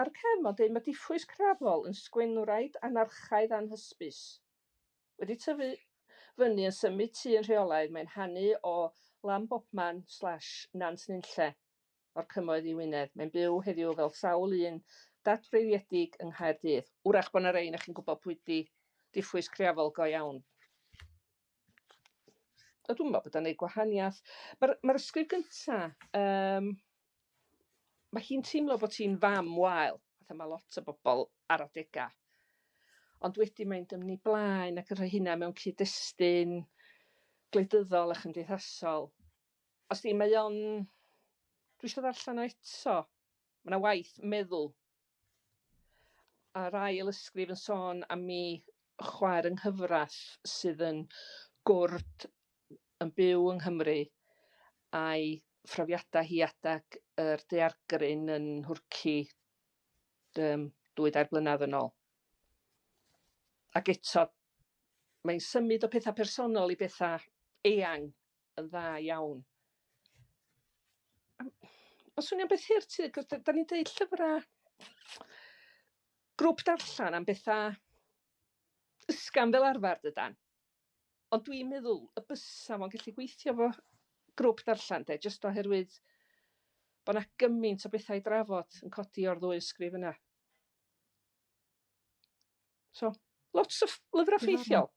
Ar y cefn mae'n dweud, "Mae Diffwys Crafol yn sgwennwraig anarchaidd anhysbys. Wedi tyfu fyny yn symud tŷ yn rheolaidd, mae'n hanu o Lanbobman/Nant Nunlle o'r cymoedd i Wynedd. Mae'n byw heddiw fel sawl un dadwreiddiedig yng Nghaerdydd." Wrach bod yna rei na chi'n gwybod pwy 'di Diffwys Creafol go iawn. A dwi'n meddwl bod o'n neud gwahaniaeth. Mae'r ysgrif gynta, mae hi'n teimlo bod hi'n fam wael, fatha mae lot o bobl ar adega. Ond wedyn mae'n dymni blaen ac yn rhoi hynna mewn cyd-destun gwleidyddol a chymdeithasol. Os di, mae o'n. Dwi eisiau ddarllen o eto. Mae yna waith meddwl. A'r ail ysgrif yn sôn am mi chwaer yng nghyfraith sydd yn gwrd yn byw yng Nghymru a'i phrofiadau hi adag yr daeargryn yn Nhwrci 2-3 blynedd yn ôl. Ac eto, mae'n symud o pethau personol i bethau eang yn dda iawn. Mae'n swnio'n beth hurt, cos da ni'n deud llyfrau Grŵp darllen am bethau ysgafn fel arfer, dydan. Ond dwi'n meddwl y bysa fo'n gallu gweithio fo grŵp darllen, de, jyst oherwydd bod 'na gymaint o bethau i drafod yn codi o'r ddwy ysgrif yna. So, lot o lyfrau ffeithiol.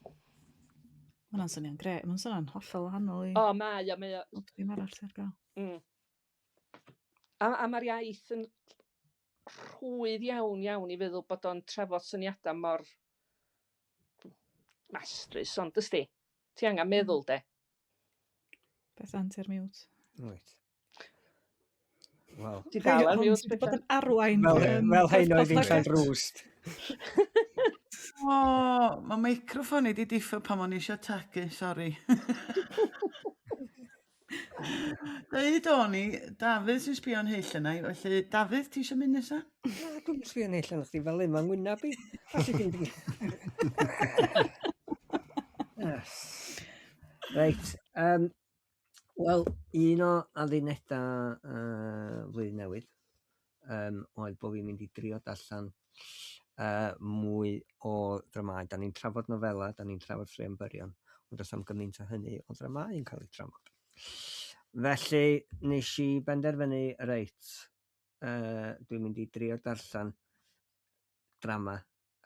Ma' hwnna'n swnio'n grêt. Mae'n swnio'n hollol wahanol i... O, mae o, mae o. Bob dim arall sydd ar gael. A mae'r iaith yn rhwydd iawn, iawn i feddwl bod o'n trafod syniadau mor mastrus, ond ysdi, ti angen meddwl, de. Bethan, ti ar mute. Reit. Wel. Ti dal ar mute, Ti bod yn arwain. Fel hein oedd hi'n Llanrwst. O, mae meicroffon i 'di diffo pan o'n i eisiau tagu, sori. Deud o'n i, Dafydd sy'n sbio'n hyll yna, felly Dafydd, ti eisiau mynd nesa? Na, dwi'n sbio'n hyll yna chdi fel un, mae'n wyneb i. Alli di'm Yes. Reit, wel, un o addunedau flwyddyn newydd oedd bod fi'n mynd i drio darllen mwy o ddramâu. Da ni'n trafod nofela, da ni'n trafod straeon byrion, ond does am gymaint o hynny o ddramâu yn cael eu trafod. Felly, nes i benderfynu, reit, dwi'n mynd i drio darllen drama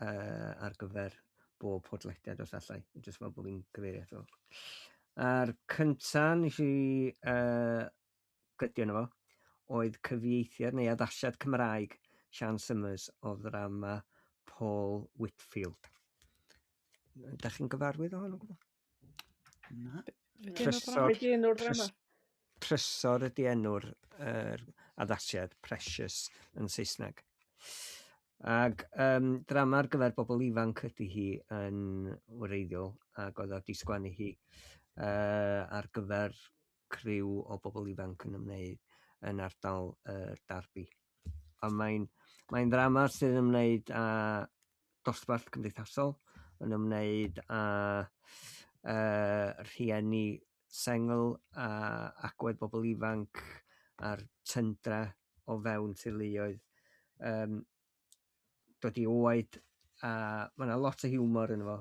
ar gyfer bob podlediad os allai, jyst fel bod fi'n cyfeirio ato fo. A'r cynta nes i gydio yno fo oedd cyfieithiad neu addasiad Cymraeg Sian Summers o ddrama Paul Whitfield. Da chi'n gyfarwydd o hwn o gwbl? Na. Trysor, Be 'di enw'r ddrama? Trysor ydy enw'r addasiad, Precious yn Saesneg. Ac drama ar gyfer bobl ifanc ydy hi yn wreiddiol, ac oedd o 'di sgwennu hi ar gyfer criw o bobl ifanc yn ymwneud yn ardal Derby. Ond mae'n ddrama sydd yn ymwneud â dosbarth cymdeithasol, yn ymwneud â rhieni sengl a agwedd bobl ifanc a'r tyndra o fewn teuluoedd. Dod i oed, a mae yna lot o hiwmor yno fo,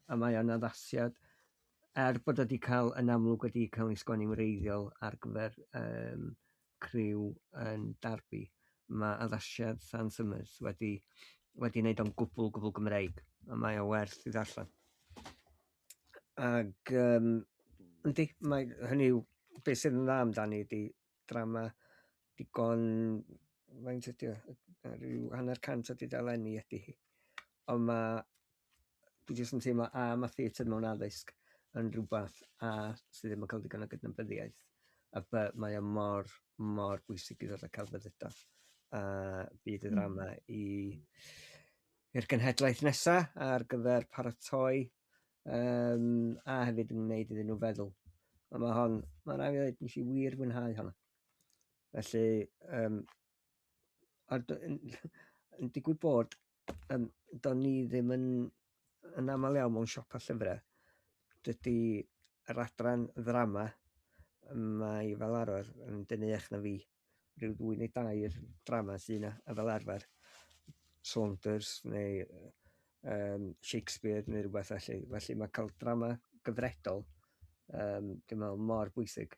a mae o'n addasiad, er bod o wedi cael, yn amlwg wedi cael ei sgwennu'n wreiddiol ar gyfer criw yn Derby, mae addasiad Sian Summers wedi wneud o'n gwbl, gwbl Gymreig, a mae o werth i ddarllen. Ac yndi, mae, hynny yw, beth sydd yn dda amdani ydy drama digon, faint ydy o, rhyw 150 o dudalenni ydy hi. Ond mae, dwi jyst yn teimlo, a mae theatr mewn addysg yn rhywbeth a sydd ddim yn cael digon o gydnabyddiaeth, a b, mae o mor, mor bwysig i ddod â celfyddydau a byd y ddrama i'r genhedlaeth nesaf ar gyfer paratoi, a hefyd yn gwneud iddyn nhw feddwl. A mae hon, mae'n rhaid i ddweud, nes i wir fwynhau honna. Felly, yn digwydd bod, do'n ni ddim yn aml iawn mewn siopa llyfrau. Dydy yr adran ddrama, mae fel arfer yn dynnu eich na fi, rhyw 2 neu 3 drama sydd yna, a fel arfer Saunders neu Shakespeare neu rhywbeth felly. Felly mae cael drama gyfredol, dwi'n meddwl, mor bwysig.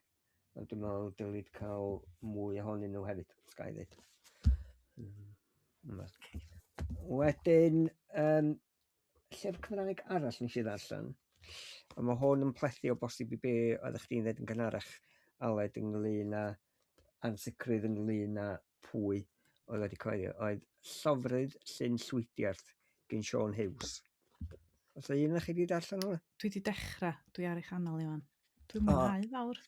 Ond dwi'n meddwl dylid cael mwy ohonyn nhw hefyd, os ga i ddweud. Wedyn, llyfr Cymraeg arall nes i ddarllen, a mae hwn yn plethu o bosib i be oeddech chdi'n dweud yn gynharach, Aled, ynglyn â ansicrwydd ynglyn â pwy oedd wedi cyhoeddi, oedd Llofrudd Llyn Llwydiarth gen Siôn Hughes. Oes 'na un o'ch chi wedi darllen hwnna? Dwi wedi dechrau, dwi ar ei chanol i wan. Dwi'n mwynhau fawr.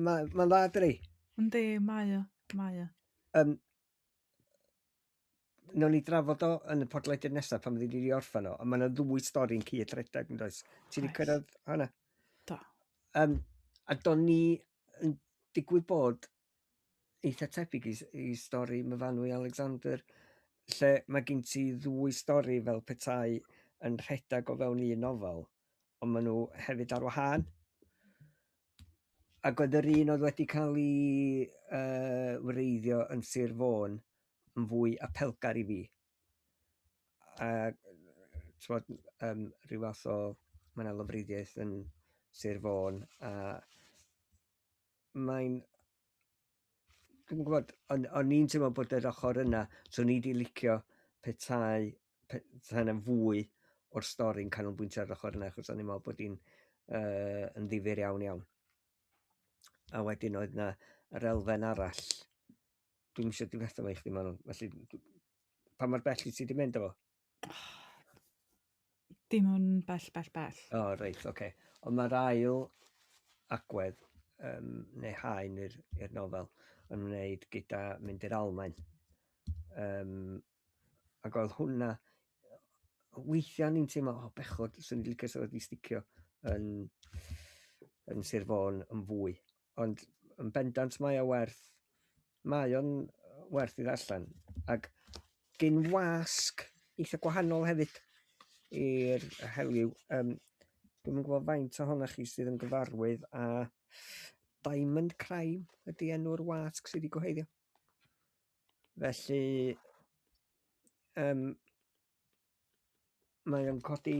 Mae'n dda, dydi? Yndi, mae o, mae o. Nawn ni drafod o yn y podlediad nesaf pan fyddi di orffen o, ond mae yna ddwy stori'n cyd-redeg, yn does? Ti wedi Oes. cyrraedd hwnna? Do. A do'n ni yn digwydd bod eitha tebyg i stori Myfanwy Alexander, lle mae gen ti ddwy stori fel petai yn rhedeg o fewn un nofel, ond maen nhw hefyd ar wahân. Ac oedd yr un oedd wedi cael ei wreiddio yn Sir Fôn yn fwy apelgar i fi. A t'mod, rhyw fath o, mae yna lofruddiaeth yn Sir Fôn, a mae'n, dwi'm yn gwybod, o'n i'n teimlo bod yr ochr yna, so o'n i 'di licio petai, petai yna fwy o'r stori'n canolbwyntio ar yr ochr yna, achos o'n i'n meddwl bod hi'n yn ddifyr iawn iawn. A wedyn oedd 'na yr elfen arall, dwi'm eisiau difetha fo i chdi Manon, felly pa mor bell wyt ti 'di mynd efo? Dim ond bell, bell, bell. O, reit, oce. Okay. Ond mae'r ail agwedd, neu haen i'r nofel, yn wneud gyda mynd i'r Almaen. Ac oedd hwnna, weithiau ni'n teimlo, o, bechod, swn i'n licio sa fo 'di sticio yn Sir Fôn yn fwy. Ond yn bendant mae o werth, mae o'n werth i ddarllen. Ac gyn wasg eitha gwahanol hefyd i'r Helyw. Dwi'm yn gwybod faint ohonoch chi sydd yn gyfarwydd â Diamond Crime ydy enw'r wasg sydd wedi gyhoeddi. Felly, mae o'n codi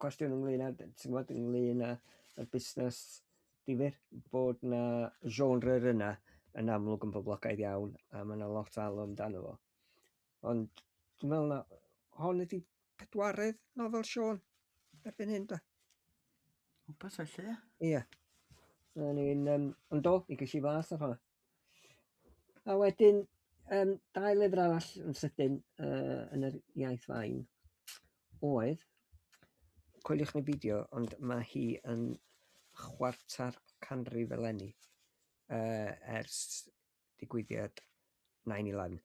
cwestiwn ynglyn â, ti'n gwybod, ynglyn â y busnes difyr, bod na genre yna yn amlwg yn boblogaidd iawn, a mae yna lot o alw amdano fo. Ond dwi'n meddwl na hon ydy pedwaredd nofel Siôn erbyn hyn, da. Wbeth felly, ie. Ie. O'n i'n, ond do, mi ges i flas ar hwnna. A wedyn, dau lyfr arall yn sydyn yn yr iaith fain oedd, coeliwch neu beidio, ond mae hi yn chwarter canrif eleni ers digwyddiad 9/11.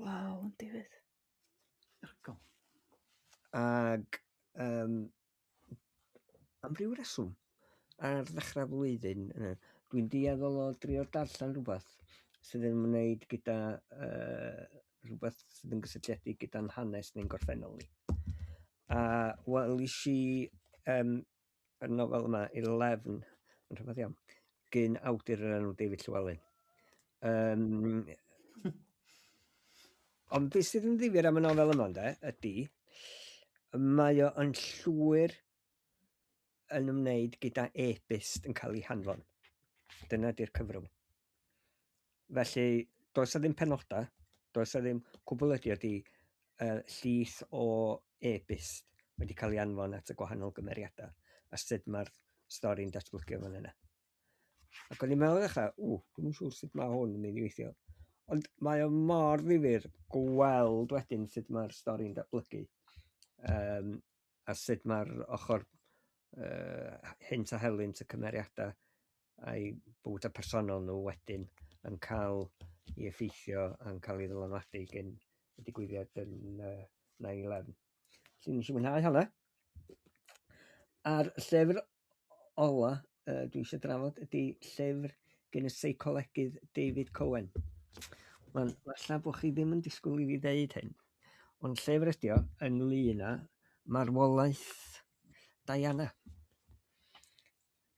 Waw, yn digwydd. Ergol. Ag am ryw reswm, ar ddechrau flwyddyn, dwi'n dueddol o drio darllen rhywbeth sydd yn ymwneud gyda rhywbeth sydd yn gysylltiedig gyda'n hanes neu'n gorffennol ni. A welis i y nofel yma, Eleven, yn rhyfedd iawn, gyn awdur yr enw David Llewellyn. Ond beth sydd yn ddifyr am y nofel yma, ynde, ydy, mae o yn llwyr yn ymwneud gyda e-byst yn cael ei hanfon. Dyna di'r cyfrwng. Felly, does 'na ddim penodau, does 'na ddim cwbl ydy ydy llith o e-byst wedi cael ei anfon at y gwahanol gymeriadau a sut mae'r stori'n datblygu fan yna. Ac o'n i'n meddwl ddechrau, ww, dwi'm yn siŵr sut mae hwn yn mynd i weithio. Ond mae o mor ddifyr gweld wedyn sut mae'r stori'n datblygu, a sut mae'r ochr hynt a helynt y cymeriadau a'i bywydau personol nhw wedyn yn cael ei effeithio a'n cael ei ddylanwadu gen y digwyddiad yn 9/11. Felly nes i mwynhau hwnna. A'r llyfr ola dwi eisiau drafod ydy llyfr gen y seicolegydd David Cohen. Wel, falle bod chi ddim yn disgwyl i fi ddeud hyn, ond llyfr ydi o ynglyn â marwolaeth Diana.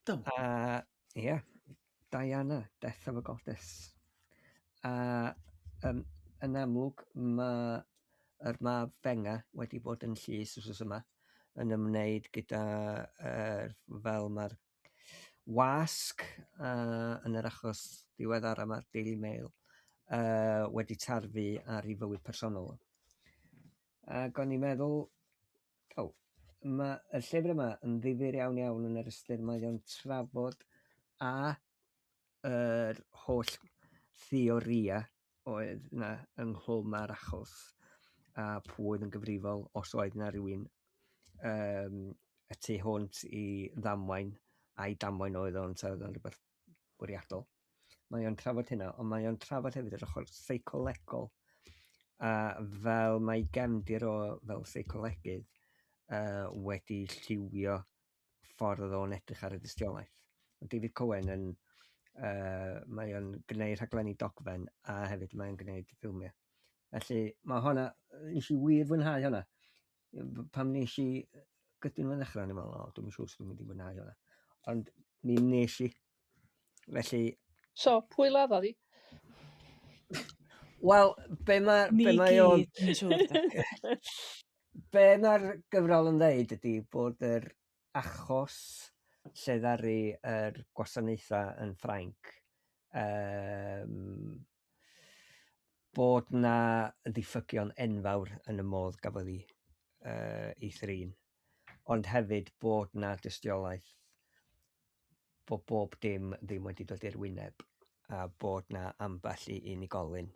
Do. A, ie, Diana, Death of a Goddess. A yn amlwg mae yr mab Fenga wedi bod yn llys wsos yma yn ymwneud gyda fel mae'r wasg yn yr achos diweddara mae'r Daily Mail wedi tarfu ar ei fywyd personol. Ac o'n i'n meddwl, o, mae y llyfr yma yn ddifyr iawn iawn yn yr ystyr mae o'n trafod a yr holl theoria oedd yna ynghlwm â'r achos a pwy oedd yn gyfrifol os oedd yna rhywun y tu hwnt i ddamwain, a'i damwain oedd o'n oedd o'n rhywbeth bwriadol. Mae o'n trafod hynna, ond mae o'n trafod hefyd yr ochr seicolegol, a fel mae gefndir o fel seicolegydd wedi lliwio ffordd oedd o'n edrych ar y dystiolaeth. Mae David Cohen yn, mae o'n gwneud rhaglenni dogfen a hefyd mae'n gwneud ffilmiau. Felly mae hwnna, nes i wir fwynhau hwnna. Pam nes i gydyn nhw'n ddechrau, o'n i'n meddwl, o, dwi'm yn siŵr os dwi'n mynd i fwynhau hwnna. Ond mi nes i. Felly... So, pwy laddodd hi? Wel, be mae, Ni be mae o'n gyd, yn siŵr. De. Be mae'r gyfrol yn ddeud ydy bod yr achos lle ddaru yr gwasanaethau yn Ffrainc, bod 'na ddiffygion enfawr yn y modd gafodd ei ei thrin, ond hefyd bod 'na dystiolaeth bod bob dim ddim wedi dod i'r wyneb a bod 'na ambell i unigolyn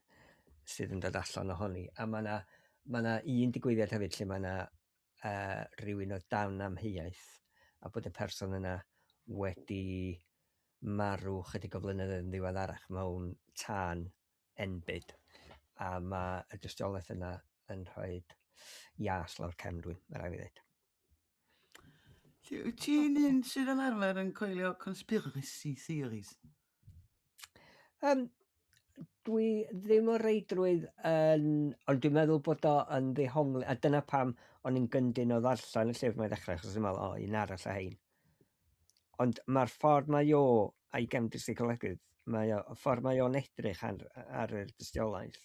sydd yn dod allan ohoni. A mae 'na ma' 'na un digwyddiad hefyd lle mae 'na rhywun oedd dan amheuaeth a bod y person yna wedi marw chydig o flynyddoedd yn ddiweddarach mewn tân enbyd, a mae y dystiolaeth yna yn rhoi ias lawr cefn rhywun, mae rhaid fi ddweud. Felly, wyt ti'n un sydd yn arfer yn coelio conspiracy theories? Dwi ddim o reidrwydd yn... Ond dwi'n meddwl bod o yn ddehongli, a dyna pam o'n i'n gyndyn o ddarllen y llyfr 'ma i ddechrau, achos o'n i'n meddwl, o, un arall o hein. Ond mae'r ffordd mae o, a'i gefndir seicolegydd, mae o, y ffordd mae o'n edrych ar yr dystiolaeth,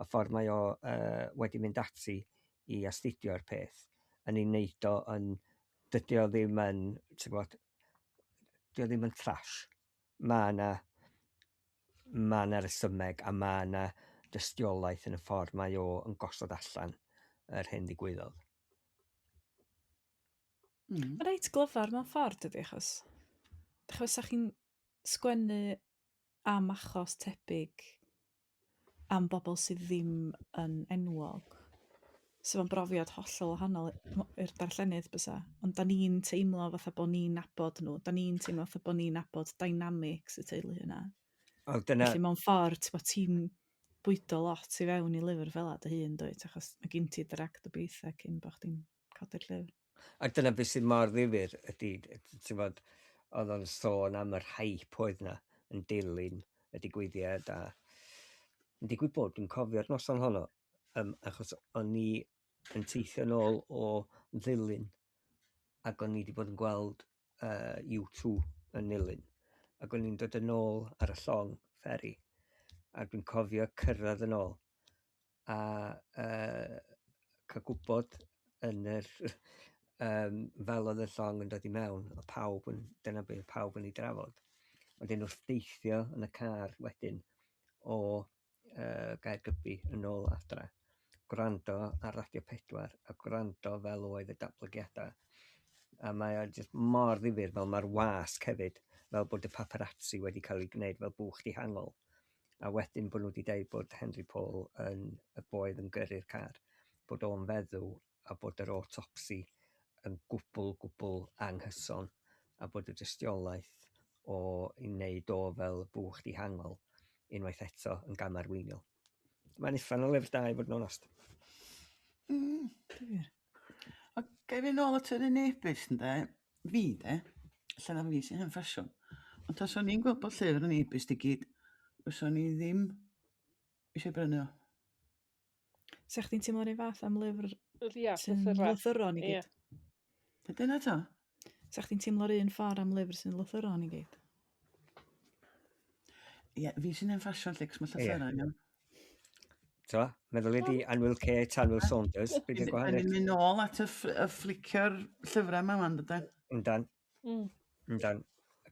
y ffordd mae o wedi mynd ati i astudio'r peth, yn ei wneud o yn... Dydy o ddim yn, ti'n gwbod, dydy o ddim yn trash. Mae 'na ma' 'na resymeg a ma' 'na dystiolaeth yn y ffordd mae o yn gosod allan yr hyn ddigwyddodd. Mae'n reit glyfar mewn ffordd, dydy, achos dach ch'mod, 'sa chi'n sgwennu am achos tebyg am bobl sydd ddim yn enwog, 'sa fo'n brofiad hollol wahanol i'r darllenydd bysa, ond 'dan ni'n teimlo fatha bo' ni'n nabod nhw, 'dan ni'n teimlo fatha bo' ni'n nabod dynamics y teulu yna. O, dyna... Felly mewn ffordd, ti'n ti'n bwydo lot i fewn i lyfr fel 'a dy hun, dwyt, achos mae gen ti dy ragdybiaethau cyn bo' chdi'n codi'r llyfr. A dyna beth sydd mor ddifyr ydy, ti'n bod, oedd o'n sôn am yr hype oedd 'na yn dilyn y digwyddiad, a yn digwydd bod dwi'n cofio'r noson honno, achos o'n i yn teithio nôl o Ddulyn, ac o'n i wedi bod yn gweld U2 yn Nulyn, ac o'n i'n dod yn ôl ar y llong fferi, a dwi'n cofio cyrraedd yn ôl, a cael gwybod yn yr fel oedd y llong yn dod i mewn, oedd pawb yn, dyna beth oedd pawb yn ei drafod. Wedyn wrth deithio yn y car wedyn o Gaergybi yn ôl adra, gwrando ar Radio 4 a gwrando fel oedd y datblygiadau. A mae o jyst mor ddifyr, fel mae'r wasg hefyd, fel bod y paparazzi wedi cael ei gwneud fel bwch dihangol. A wedyn bod nhw wedi deud bod Henry Paul yn y boi oedd yn gyrru'r car, bod o'n feddw a bod yr autopsy yn gwbl, gwbl anghyson, a bod y dystiolaeth o i wneud o fel bwch dihangol unwaith eto yn gamarweiniol. Mae'n uffern o lyfr da i fod yn onest. Difyr. O, ga i fynd nôl at yr un e-byst ynde? Fi de, lle na fi sy'n hen ffasiwn. Ond taswn i'n gweld bod llyfr yn e-byst i gyd, fyswn i ddim eisiau brynu o. Sa chdi'n teimlo'r un fath am lyfr Ia, sy'n llythyrau. lythyron i Ie. gyd? Dyna to. Sa chdi'n teimlo'r un ffordd am lyfr sy'n lythyron i gyd? Ie, fi sy'n hen ffasiwn lle, cos mae llythyrau iawn. To, meddwl i di Annwyl Kate, Annwyl Saunders, beth yw'r Da ni'n gwahaniaeth? mynd nôl at y fflicio'r llyfrau yma wan, dydan? Yndan. Yndan.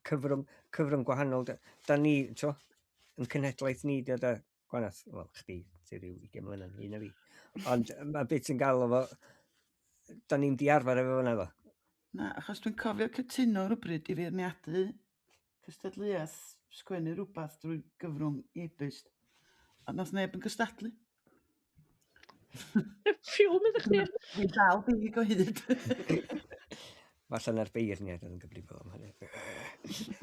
Cyfrwng gwahanol. Da ni, to, yn cenhedlaeth ni, da, da, gwanath, wel, chdi, ti ryw 20 mlynedd, un na fi. Ond mae beth sy'n gael efo, da ni'n di arfer efo fyna fo. Na, achos dwi'n cofio cytuno rhywbryd i feirniadu cystadleuaeth sgwennu rhywbeth drwy gyfrwng e-byst. A nath neb yn cystadlu. Ffiwm ydych chdi. Dwi'n dal dig o hyd. Falle na'r beirniad oedd yn gyfrifol am hynny.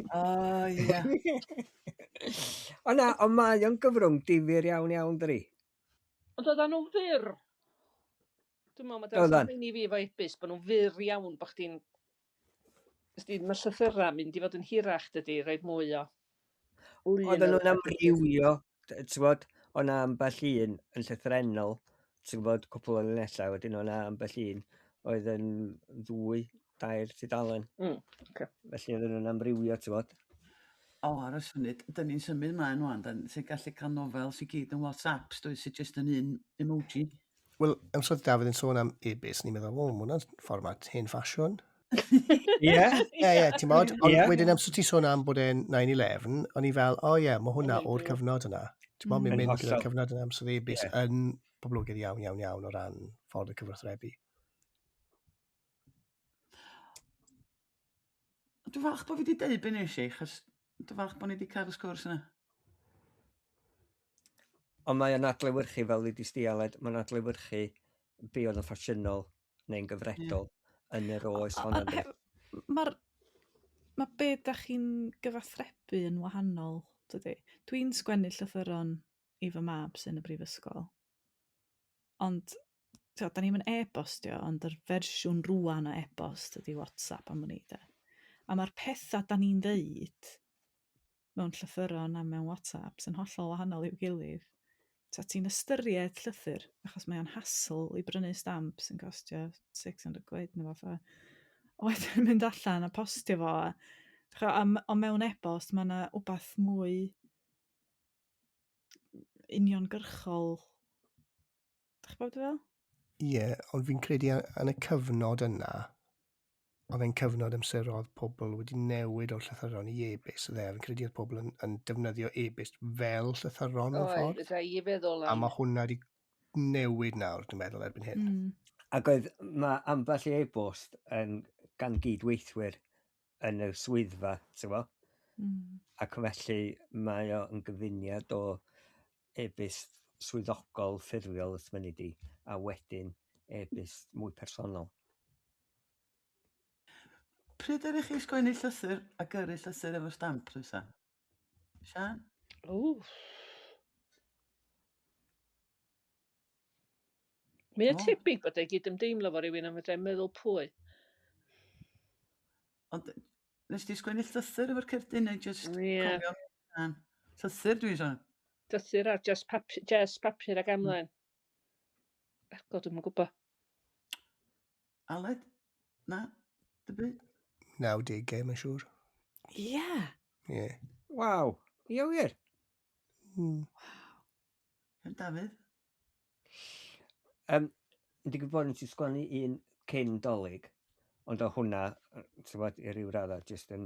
O, ie. O na, ond mae o'n gyfrwng difyr iawn iawn, dydi? Ond oedden nhw'n fyr. Dwi'n meddwl, mae Oeddan. dyna i fi efo e-byst, bod nhw'n fyr iawn, bod chdi'n... Ysdi, mae llythyrau mynd i fod yn hirach, dydy, rhaid mwy o... Oedden nhw'n amrywio, ti'n gwbod, o'na ambell un yn llythrennol, ti'n gwbod, cwpl o linellau, wedyn o'na ambell un oedd yn 2, 3 tudalen. Felly oedden nhw'n amrywio, ti'n gwbod. O, ar y funud, dyn ni'n symud mlaen wan, dyn, sy'n gallu cael nofel sy'n gyd yn WhatsApp, dwi, sy'n just yn un emoji. Wel, amser oedd Dafydd yn sôn am e-bus, ni'n meddwl, o, mae hwnna'n fformat hen ffasiwn. Ie. Ie, ie, ti'n bod? Ond yeah. wedyn amser ti'n sôn am bod e'n 9-11, o'n i fel, o ie, mae hwnna o'r cyfnod yna. Ti'n bod, mae'n mynd gyda'r cyfnod yna, amser e-bus yeah. yn poblogaidd iawn, iawn, iawn o ran ffordd y cyfathrebu. Dwi'n falch bod fi wedi deud be nes i, achos dwi'n falch bod ni wedi cael y sgwrs yna. Ond mae o'n adlewyrchu, fel ddudis di Aled, mae'n adlewyrchu be oedd yn ffasiynol neu'n gyfredol yeah. yn yr oes honno. Mae'r mae be da chi'n gyfathrebu yn wahanol, dydy. Dwi'n sgwennu llythyron i fy mab sy'n y brifysgol. Ond t'od 'dan ni'm yn e-bostio ond yr fersiwn rŵan o e-bost ydy WhatsApp am wn i 'de. A ma'r petha' 'dan ni'n ddeud mewn llythyron a mewn WhatsApps yn hollol wahanol i'w gilydd. T'od ti'n ystyried llythyr achos mae o'n hassle i brynu stamp sy'n costio 600 quid neu wbath a wedyn mynd allan a postio fo a d'ch'o' a m- on' mewn e-bost ma' 'na wbath mwy uniongyrchol. Dach chi'n gwybod be dwi feddwl? Ie, ond fi'n credu yn y cyfnod yna, oedd e'n cyfnod amser oedd pobl wedi newid o'r llythyron i e-byst, oedd e? Fi'n credu oedd pobl yn, yn defnyddio e-byst fel llythyron mewn ffordd. Oedd, i feddwl am... A mae hwnna wedi newid nawr, dwi'n meddwl, erbyn hyn. Ac oedd, mae ambell i e-bost yn gan gydweithwyr yn y swyddfa, ti'n gwbo? Ac felly mae o yn gyfuniad o e-byst swyddogol ffurfiol os mynni di, a wedyn e-byst mwy personol. Pryd ydych chi sgwennu llythyr a gyrru llythyr efo stamp dwytha? Sian? Ww. Mae o'n tebyg bod e'i gyd ymdeimlo fo rhywun ond fedra i'm meddwl pwy. Ond nes ti sgwennu llythyr efo'r cerdyn neu jyst Ie. cofio? Na. Llythyr dwi'n sôn. Llythyr ar just papur, just papur ag amlen. Agor, dwi'm yn gwybod. Aled? Na? Dy byd? 90au, mae'n siŵr. Ie. Ie. Waw, ie wir? Waw. Yn Dafydd? Yn digwydd bod nes i sgwennu un cyn Dolig, ond o hwnna, ti'n gwbod, i ryw raddau, jyst yn,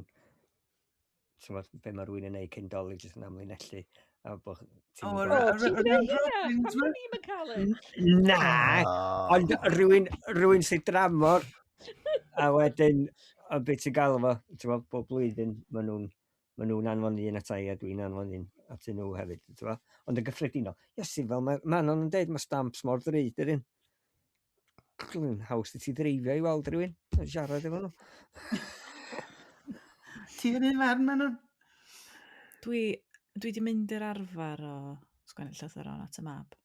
ti'n gwbod, be mae rhywun yn neud cyn Dolig, jyst yn amlinellu, a bod ti'n O, mynd yr- O, yr- ti'n yr- gwneud yr- hynna? Robins Pam ma? o'n i'm yn cael un? Na, ond rhywun, rhywun sydd dramor, a wedyn, ond beth ti'n gael fo, ti'n gwbod, bob blwyddyn, maen nhw'n ma nhw'n anfon un ata i a dwi'n anfon un atyn nhw hefyd, ti'n gwbod? Ond yn gyffredinol, Iesu, fel mae Manon yn deud, mae stamps mor ddrud dydyn. Dwi'n haws i ti ddreifio i weld rhywun, a siarad efo nhw. Ti yn un farn, Manon? Dwi, dwi 'di mynd i'r arfer o sgwennu llythyron at y mab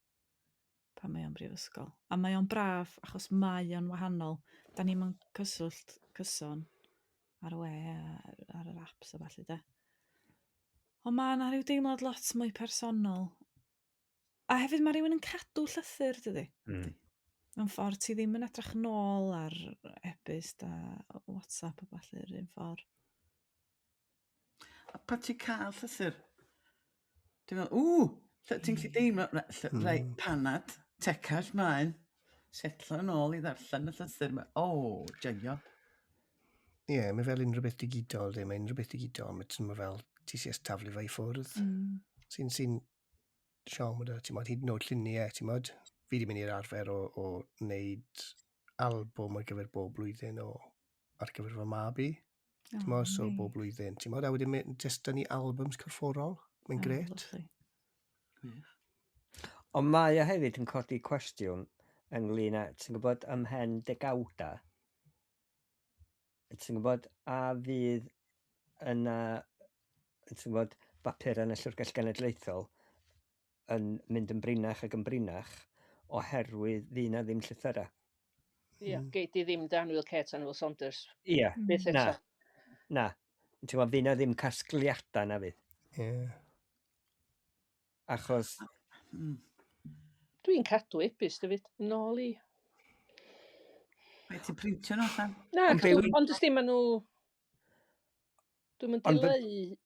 pan mae o'n brifysgol. A mae o'n braf achos mae o'n wahanol. Da ni'm yn cyswllt cyson ar y we a ar yr apps a ballu de. Ond ma' 'na ryw deimlad lot mwy personol. A hefyd mae rhywun yn cadw llythyr, dydy? Mewn ffordd ti ddim yn edrych nôl ar e-byst a WhatsApp a ballu yr un ffordd. A pan ti'n cael llythyr, ti'n meddwl, ww, ti'n gallu deimlo, reit, panad, tecall mlaen, setlo yn ôl i ddarllen y llythyr 'ma. O, joio. Ie, yeah, mae fel unrhyw beth digidol, de. Mae unrhyw beth digidol, mae ti'n fel ti sy'n taflu fe i ffwrdd. Sy'n sy siom o ti'n modd, hyd yn oed lluniau, ti'n modd. Fi wedi mynd i'r arfer o, o wneud albwm ar gyfer bob blwyddyn o, ar gyfer fy mab i. Ti'n modd, so bob blwyddyn. Ti'n modd, a wedyn mae jyst dyn ni albums corfforol. Mae'n oh, gret. Gwych. Ond mae o hefyd yn codi cwestiwn ynglyn â, ti'n gwybod, ymhen degawda, ti'n gwybod, a fydd yna, ti'n gwybod, bapur yn y Llyfrgell Genedlaethol yn mynd yn brinach ac yn brinach oherwydd fydd na ddim llythyrau. Ie, gei di ddim dy Annwyl Kate, Annwyl Saunders. Ie, Byth na. eto. Na. Ti'n gwybod, fydd na ddim casgliadau na fydd. Ie. Achos... Dwi'n cadw e-byst hefyd, nôl i. Be, ti'n printio nhw allan? Na, Ond be cadw, wy- ond ysdi, maen nhw... Dwi'm yn Ond be- dileu...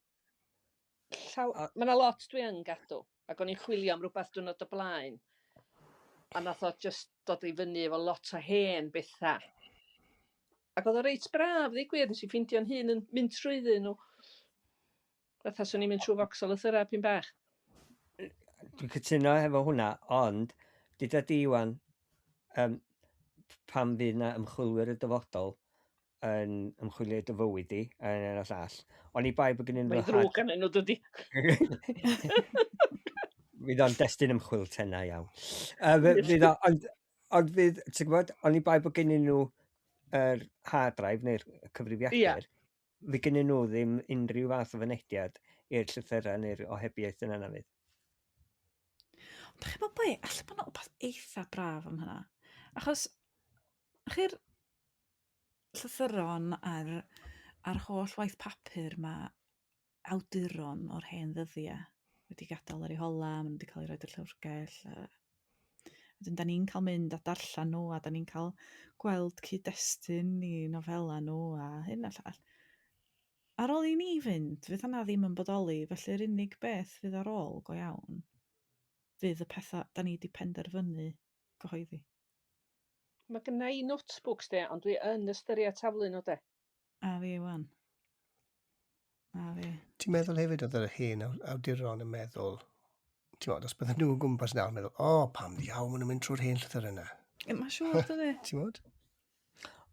Llaw... Mae yna lot dwi yn gadw, ac o'n i'n chwilio am rhywbeth diwrnod o blaen, a nath o just dod i fyny efo lot o hen bethau. Ac oedd o reit braf, ddeud gwir, nes i ffeindio'n hun yn mynd trwyddyn nhw. Fatha swn i'n mynd trwy focs o lythyrau pyn bach. Dwi'n cytuno efo hwnna, ond dyda di wan, pan fydd na ymchwilwyr y dyfodol yn ymchwilio i dy fywyd di, yn un o'r llall. Oni bai bod gen nhw... Mae'n ddrwg arnyn nhw, dydy. Fydd o'n destun ymchwil tenau iawn. Fydd o, ond, ond fydd, ti'n gwybod, oni bai bod gen nhw yr hard drive neu'r cyfrifiadur, yeah. Fydd gen nhw ddim unrhyw fath o fynediad i'r llythyrau neu'r ohebiaeth yna na fydd. Ond chi'n meddwl be, alla bod yna wbath eitha braf am hynna. Achos, chi'r llythyron a'r, a'r holl waith papur mae awduron o'r hen ddyddiau wedi gadael ar eu hola, maen nhw wedi cael eu rhoi i'r llyfrgell. A wedyn, da ni'n cael mynd a darllen nhw, a da ni'n cael gweld cyd-destun i nofela nhw a hyn a llall. Ar ôl i ni fynd, fydd hynna ddim yn bodoli, felly'r unig beth fydd ar ôl go iawn fydd y pethau da ni wedi penderfynu gyhoeddi. Mae gynna i notebooks de, ond dwi yn ystyried taflu nhw de. A fi wan. A fi. Ti'n meddwl hefyd oedd yr hen awduron yn meddwl, ti'n meddwl, os bydden nhw o gwmpas nawr yn meddwl, o, oh, pam ddiawl maen nhw'n mynd trwy'r hen llythyr yna? Mae'n siŵr, dydy. Ti'n meddwl?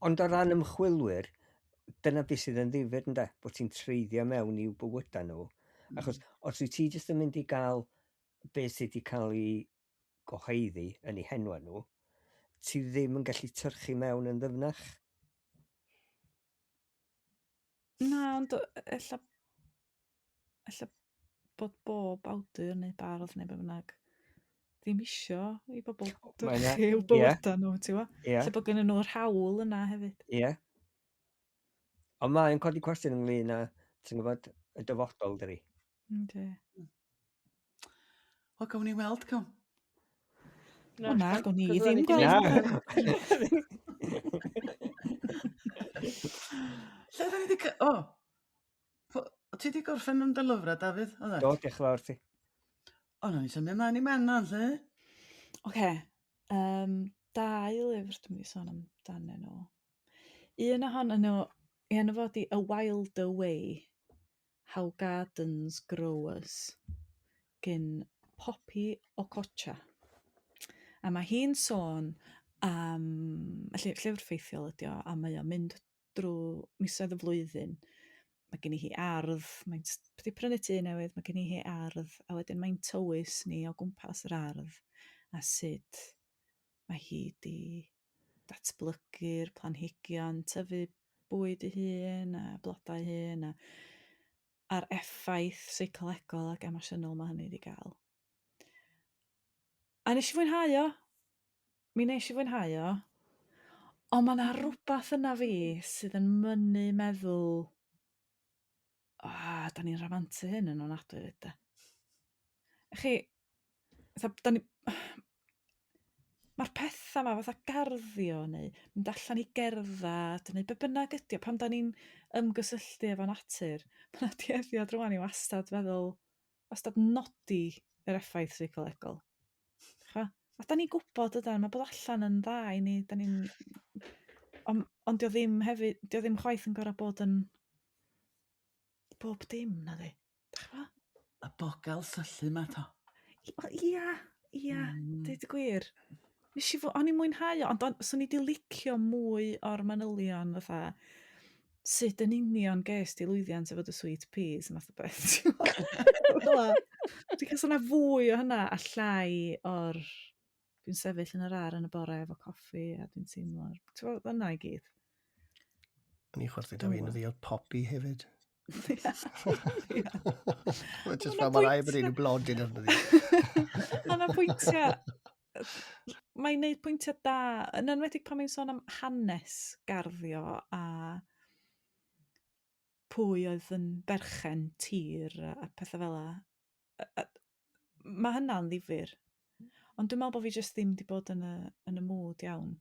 Ond o ran ymchwilwyr, dyna beth sydd yn ddifyr, ynde? Bod ti'n treiddio mewn i'w bywydau nhw. Achos os wyt ti jyst yn mynd i gael beth sydd wedi cael ei gyhoeddi yn eu henwa nhw, ti ddim yn gallu tyrchu mewn yn ddyfnach. Na, ond ella, ella bod bob awdur neu bardd neu be bynnag ddim isio i bobl dyrchu i'w bywydau nhw, ti'n gwybod? Ie. Lle bod gennyn nhw'r hawl yna hefyd. Ie. Ond mae'n codi cwestiwn ynglyn â, ti'n gwybod, y dyfodol, dydi? Yndi. Wel, gawn ni weld, cawn. O na, gawn ni ddim gweld. Na. Lle da ni wedi... O! Ti wedi gorffen am dy lyfrau, Dafydd? Oedd e? Do, diolch yn fawr ti. O, na ni symud ymlaen i Menna, lle? Oce. Dau lyfr dwi'n mynd i sôn amdanyn nhw. Un ohonyn nhw, ei enw fo 'di A Wilder Way, How Gardens Grow Us, gyn Poppy Okocha. A mae hi'n sôn am, felly llyfr ffeithiol ydi o, a mae o'n mynd drwy misoedd y flwyddyn. Mae gen i hi ardd, mae'n wedi prynu tŷ newydd, mae gen i hi ardd, a wedyn mae'n tywys ni o gwmpas yr ardd a sut mae hi di datblygu'r planhigion, tyfu bwyd ei hun a blodau ei hun, a'r effaith seicolegol ac emosiynol mae hynny wedi gael. A nes i fwynhau o. Mi nes i fwynhau o. Ond mae yna rhywbeth yna fi sydd yn mynnu meddwl, da ni'n ramantu hyn yn ofnadwy fyd de. Chi, fatha, da ni, mae'r pethau yma fatha garddio neu mynd allan i gerdded neu be bynnag ydi o, pan da ni'n ymgysylltu efo natur, mae yna dueddiad rwan i wastad feddwl, wastad nodi yr effaith seicolegol. Chwa? A da ni'n gwybod ydan, mae bod allan yn dda i ni, da ni'n... Ond on dio ddim hefyd, dio ddim chwaith yn gorau bod yn bob dim, na di. Dach ch'mo'? Y bogel syllu ma to. Wel, ia, ia, deud y gwir. Nes i o'n i'n mwynhau o, ond swn i 'di licio mwy o'r manylion fatha sut yn union ges di lwyddiant efo dy sweet peas, math o beth. Ti'n gwbod? Fel 'a. Dwi'n cael swnio fwy o hynna a llai o'r dwi'n sefyll yn yr ar yn y bore efo coffi a dwi'n teimlo'r, ti'n gwbod, yna i gyd. O'n i'n chwerthin da fi yn y ddiod poppy hefyd. Ia. Ia. Mae jyst Ma' 'na fel mae rhaid bod bwyntia- unrhyw blodyn arno fi. Mae yna pwyntiau, mae'n neud pwyntiau da, yn enwedig pan mae'n sôn am hanes garddio a pwy oedd yn berchen tir a pethau fel 'a. Mae hynna'n ddifyr. Ond dwi'n meddwl bod fi jyst ddim wedi bod yn y, yn y mood iawn.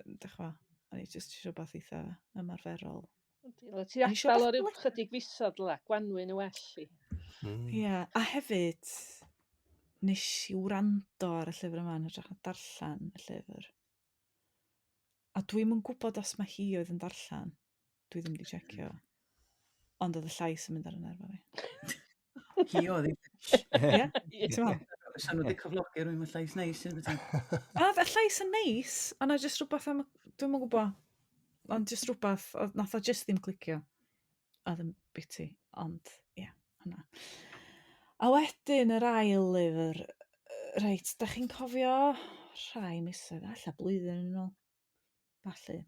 Dych ch'mo', o'n i jyst isio rhywbeth eitha ymarferol. Ti adael o ryw chydig fisoedd dyla, gwanwyn y well i. Ie, yeah, a hefyd, nes i wrando ar y llyfr yma yn hytrach na darllen y llyfr. A dwi'm yn gwybod os mae hi oedd yn darllen. Dwi ddim wedi checio. Ond oedd y llais yn mynd ar y nerfa fi. Hi oedd hi. Ie? Ti'n meddwl? Sa'n nhw wedi cyflogi rhywun med llais neis. yn beth. A y llais yn neis, ond na jyst rhywbeth am... Dwi'm yn gwybod. Ond jyst rhywbeth, nath o jyst ddim clicio. Oedd yn biti, ond ie, yeah, hwnna. A wedyn yr ail lyfr, reit, da chi'n cofio rhai misoedd, alla blwyddyn yn ôl, falle.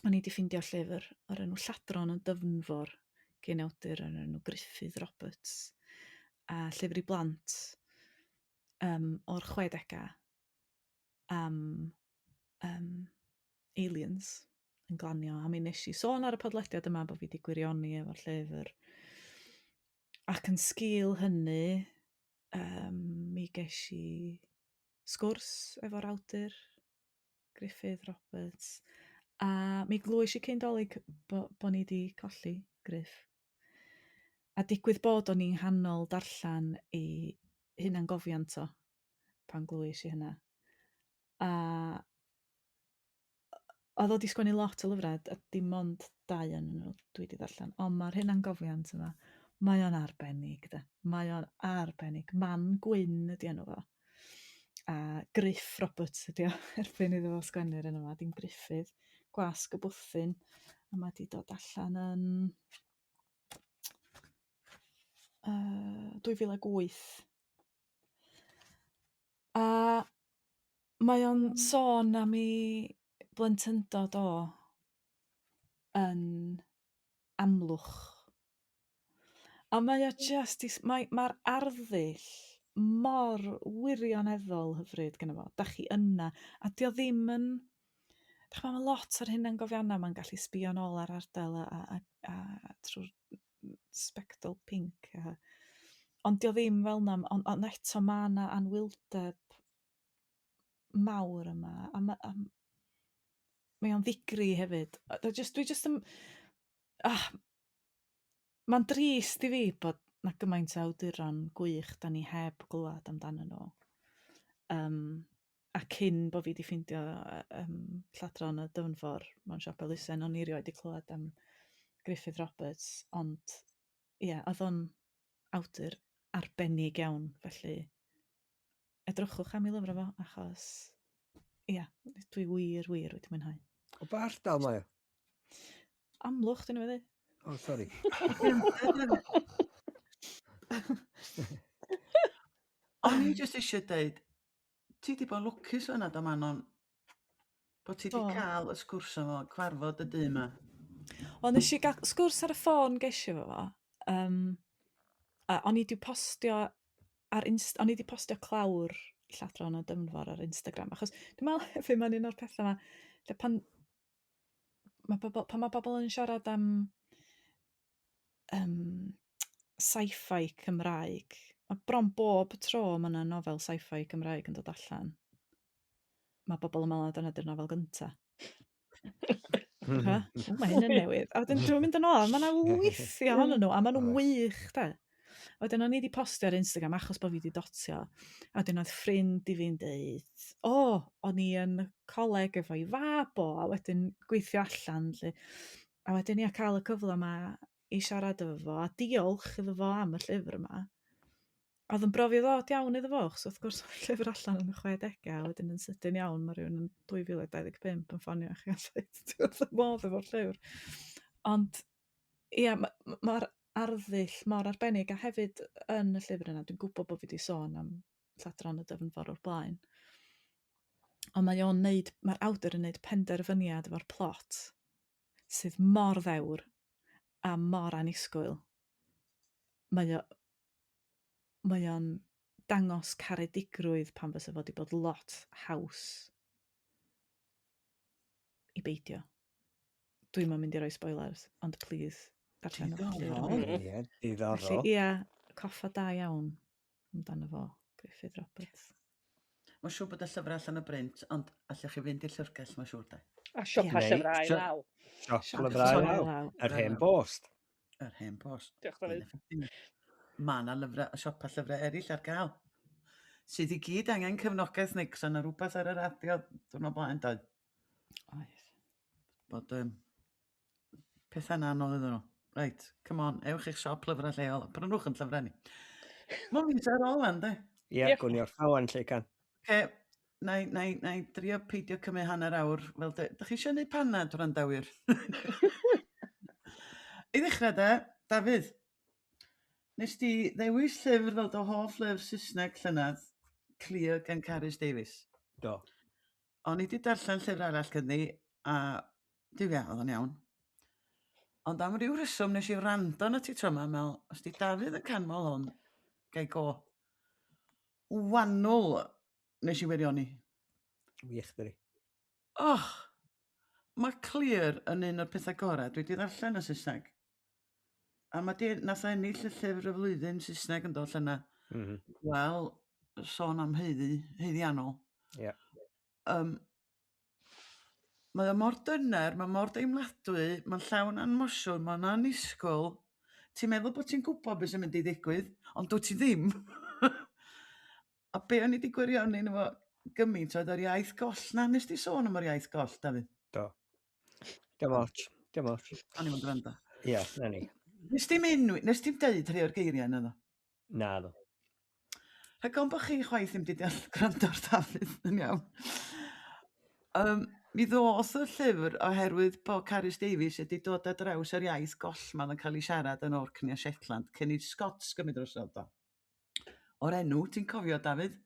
O'n i wedi ffindio llyfr o'r enw Lladron yn Dyfnfor gen awdur o'r enw Gruffydd Roberts, a llyfr i blant o'r 60au am aliens yn glanio. A mi nes i sôn ar y podlediad yma bod fi wedi gwirioni efo'r llyfr. Ac yn sgil hynny, mi ges i sgwrs efo'r awdur Gruffydd Roberts, a mi glwys i cyn Dolig bo ni wedi colli Gruff. A digwydd bod o'n i'n nghanol darllen ei hunangofiant o pan glwys i hynna. A oedd o 'di sgwennu lot o lyfrau, a dim ond dau yn nhw dwi wedi darllen, ond mae'r hunangofiant yma, mae o'n arbennig de, mae o'n arbennig. Man Gwyn ydy enw fo. A Gruff Roberts ydy o erbyn iddo fo sgwennu'r enw yma, dim Gruffydd, Gwasg y Bwthyn, a mae 'di dod allan yn 2008. A mae o'n sôn am ei blentyndod o yn Amlwch. A mae o jyst i s- mae mae'r arddull mor wirioneddol hyfryd gynno fo. Dach chi yna, a 'di o ddim yn... Dach ch'mo' ma' lot o'r hunangofiannau ma'n gallu sbio nôl ar ardal a trwy'r sbectol pinc. Ond 'di o ddim fel 'na, ond eto ma' 'na anwyldeb mawr yma, a mae o'n ddigri hefyd. A dwi jyst yn... Mae'n drist i fi bod 'na gymaint o awduron gwych 'dan ni heb glywad amdanyn nhw. A cyn bo' fi 'di ffeindio Lladron y Dyfnfor mewn siop elusen, o'n i erioed 'di clywed am Gruffydd Roberts, ond ie, oedd o'n awdur arbennig iawn, felly edrychwch am ei lyfrau fo, achos ie, dwi wir, wir wedi mwynhau. O ba ardal mae o? Amlwch, dyn nhw'n meddwl. Oh, sorry. O'n i jyst eisiau deud, ti 'di bod yn lwcus fan'na do Manon, bod ti 'di cael y sgwrs efo, cyfarfod y dyn 'ma. Wel, nes i gael sgwrs ar y ffôn ges i efo fo. A o'n i 'di postio ar Inst-, o'n i 'di postio clawr Lladron o Dyfnfor ar Instagram, achos dwi'n meddwl hefyd mae'n un o'r pethau 'ma, lle pan mae bobl, pan mae bobl yn siarad am sci-fi Cymraeg, mae bron bob tro mae yna nofel sci-fi Cymraeg yn dod allan, mae bobl yn meddwl na dyna 'di'r nofel gynta. Ha? O, mae hyn yn newydd. A wedyn dwi'n mynd yn ôl, mae yna lwythi ohonyn nhw, a maen nhw'n wych, de. A wedyn o'n i wedi postio ar Instagram achos bod fi wedi dotio. A wedyn oedd ffrind i fi'n deud, o, o'n i yn coleg efo'i fab o, a wedyn gweithio allan, 'lly. A wedyn ia, cael y cyfle yma i siarad efo fo, a diolch iddo fo am y llyfr yma. Oedd yn brofiad od iawn iddo fo, achos wrth gwrs oedd y llyfr allan yn y 60au, a wedyn yn sydyn iawn mae rhywun yn 2025 yn ffonio chi a dweud, dwi wrth fy modd efo'r llyfr. Ond ia, mae'r arddull mor arbennig, a hefyd yn y llyfr yna, dwi'n gwybod bod fi wedi sôn am Lladron y Dyfnfor o'r blaen, ond mae o'n neud, mae'r awdur yn neud penderfyniad efo'r plot sydd mor ddewr a mor annisgwyl. Mae o'n dangos caredigrwydd pan fysa fo 'di bod lot haws i beidio. Dwi'm yn mynd i roi spoilers, ond please, darllenwch y llyfr yma. Diddorol. Ie, diddorol. Felly, ia, coffa da iawn amdano fo, Gruffydd Roberts. Mae'n siŵr bod y llyfrau allan o brint, ond allwch chi fynd i'r llyfrgell, mae'n siŵr de. A siopa Neu llyfrau law. Siop lyfrau law. Yr hen bost. Yr hen bost. Diolch Dafydd. Mae yna lyfrau, siopa llyfrau eraill ar gael. Sydd i gyd angen cefnogaeth neu cos yna rhywbeth ar y radio diwrnod blaen, doedd. Oedd. Bod pethau'n anodd iddyn nhw. Reit, come on, ewch i'ch siop lyfrau lleol, a prynwch yn llyfrau ni. Mae'n mis ar ôl an, de? Ie, yeah, gwn i orffan wan lle can. Oce, na i, na i, na i drio peidio cymryd hanner awr. Fel de, dych chi eisiau gwneud panad, wrandawyr? I ddechrau de, Dafydd, nes di ddewis llyfr fel dy hoff lyfr Saesneg llynedd, Clear gan Carys Davies. Do. O'n i 'di darllen llyfr arall ganddi, a duw ia, oedd o'n iawn. Ond am ryw reswm nes i wrando arna ti tro 'ma a meddwl, os 'di Dafydd yn canmol hwn, ga i go. Wanwl nes i wirioni. Wych, dydi. Och! Mae Clear yn un o'r pethau gorau dwi 'di ddarllen yn Saesneg. A mae di, nath o ennill y llyfr y flwyddyn Saesneg yn dod llynedd. Wel, sôn am haeddu, haeddiannol. Ie. Mae o mor dyner, mae mor deimladwy, mae'n llawn anmosiwn, mae'n annisgwyl. Ti'n meddwl bod ti'n gwybod beth sy'n mynd i ddigwydd, ond dwyt ti ddim. A be o'n i wedi gwirioni efo gymaint oedd yr iaith goll na. Nes di sôn am yr iaith goll, Dafydd? Do. Dim ots, dim ots. O'n i'n gwrando. Ie, na ni. Nes di'm enwi, nes di'm deud rhai o'r geiriau yna ddo? Na ddo. Rhag ofn bod chi chwaith ddim wedi deall gwrando ar Dafydd yn iawn. Mi ddoth y llyfr oherwydd bod Carys Davies wedi dod ar draws yr iaith goll 'ma oedd yn cael ei siarad yn Orkney a Shetland cyn i Scots gymryd drosodd do. O'r enw, ti'n cofio, Dafydd?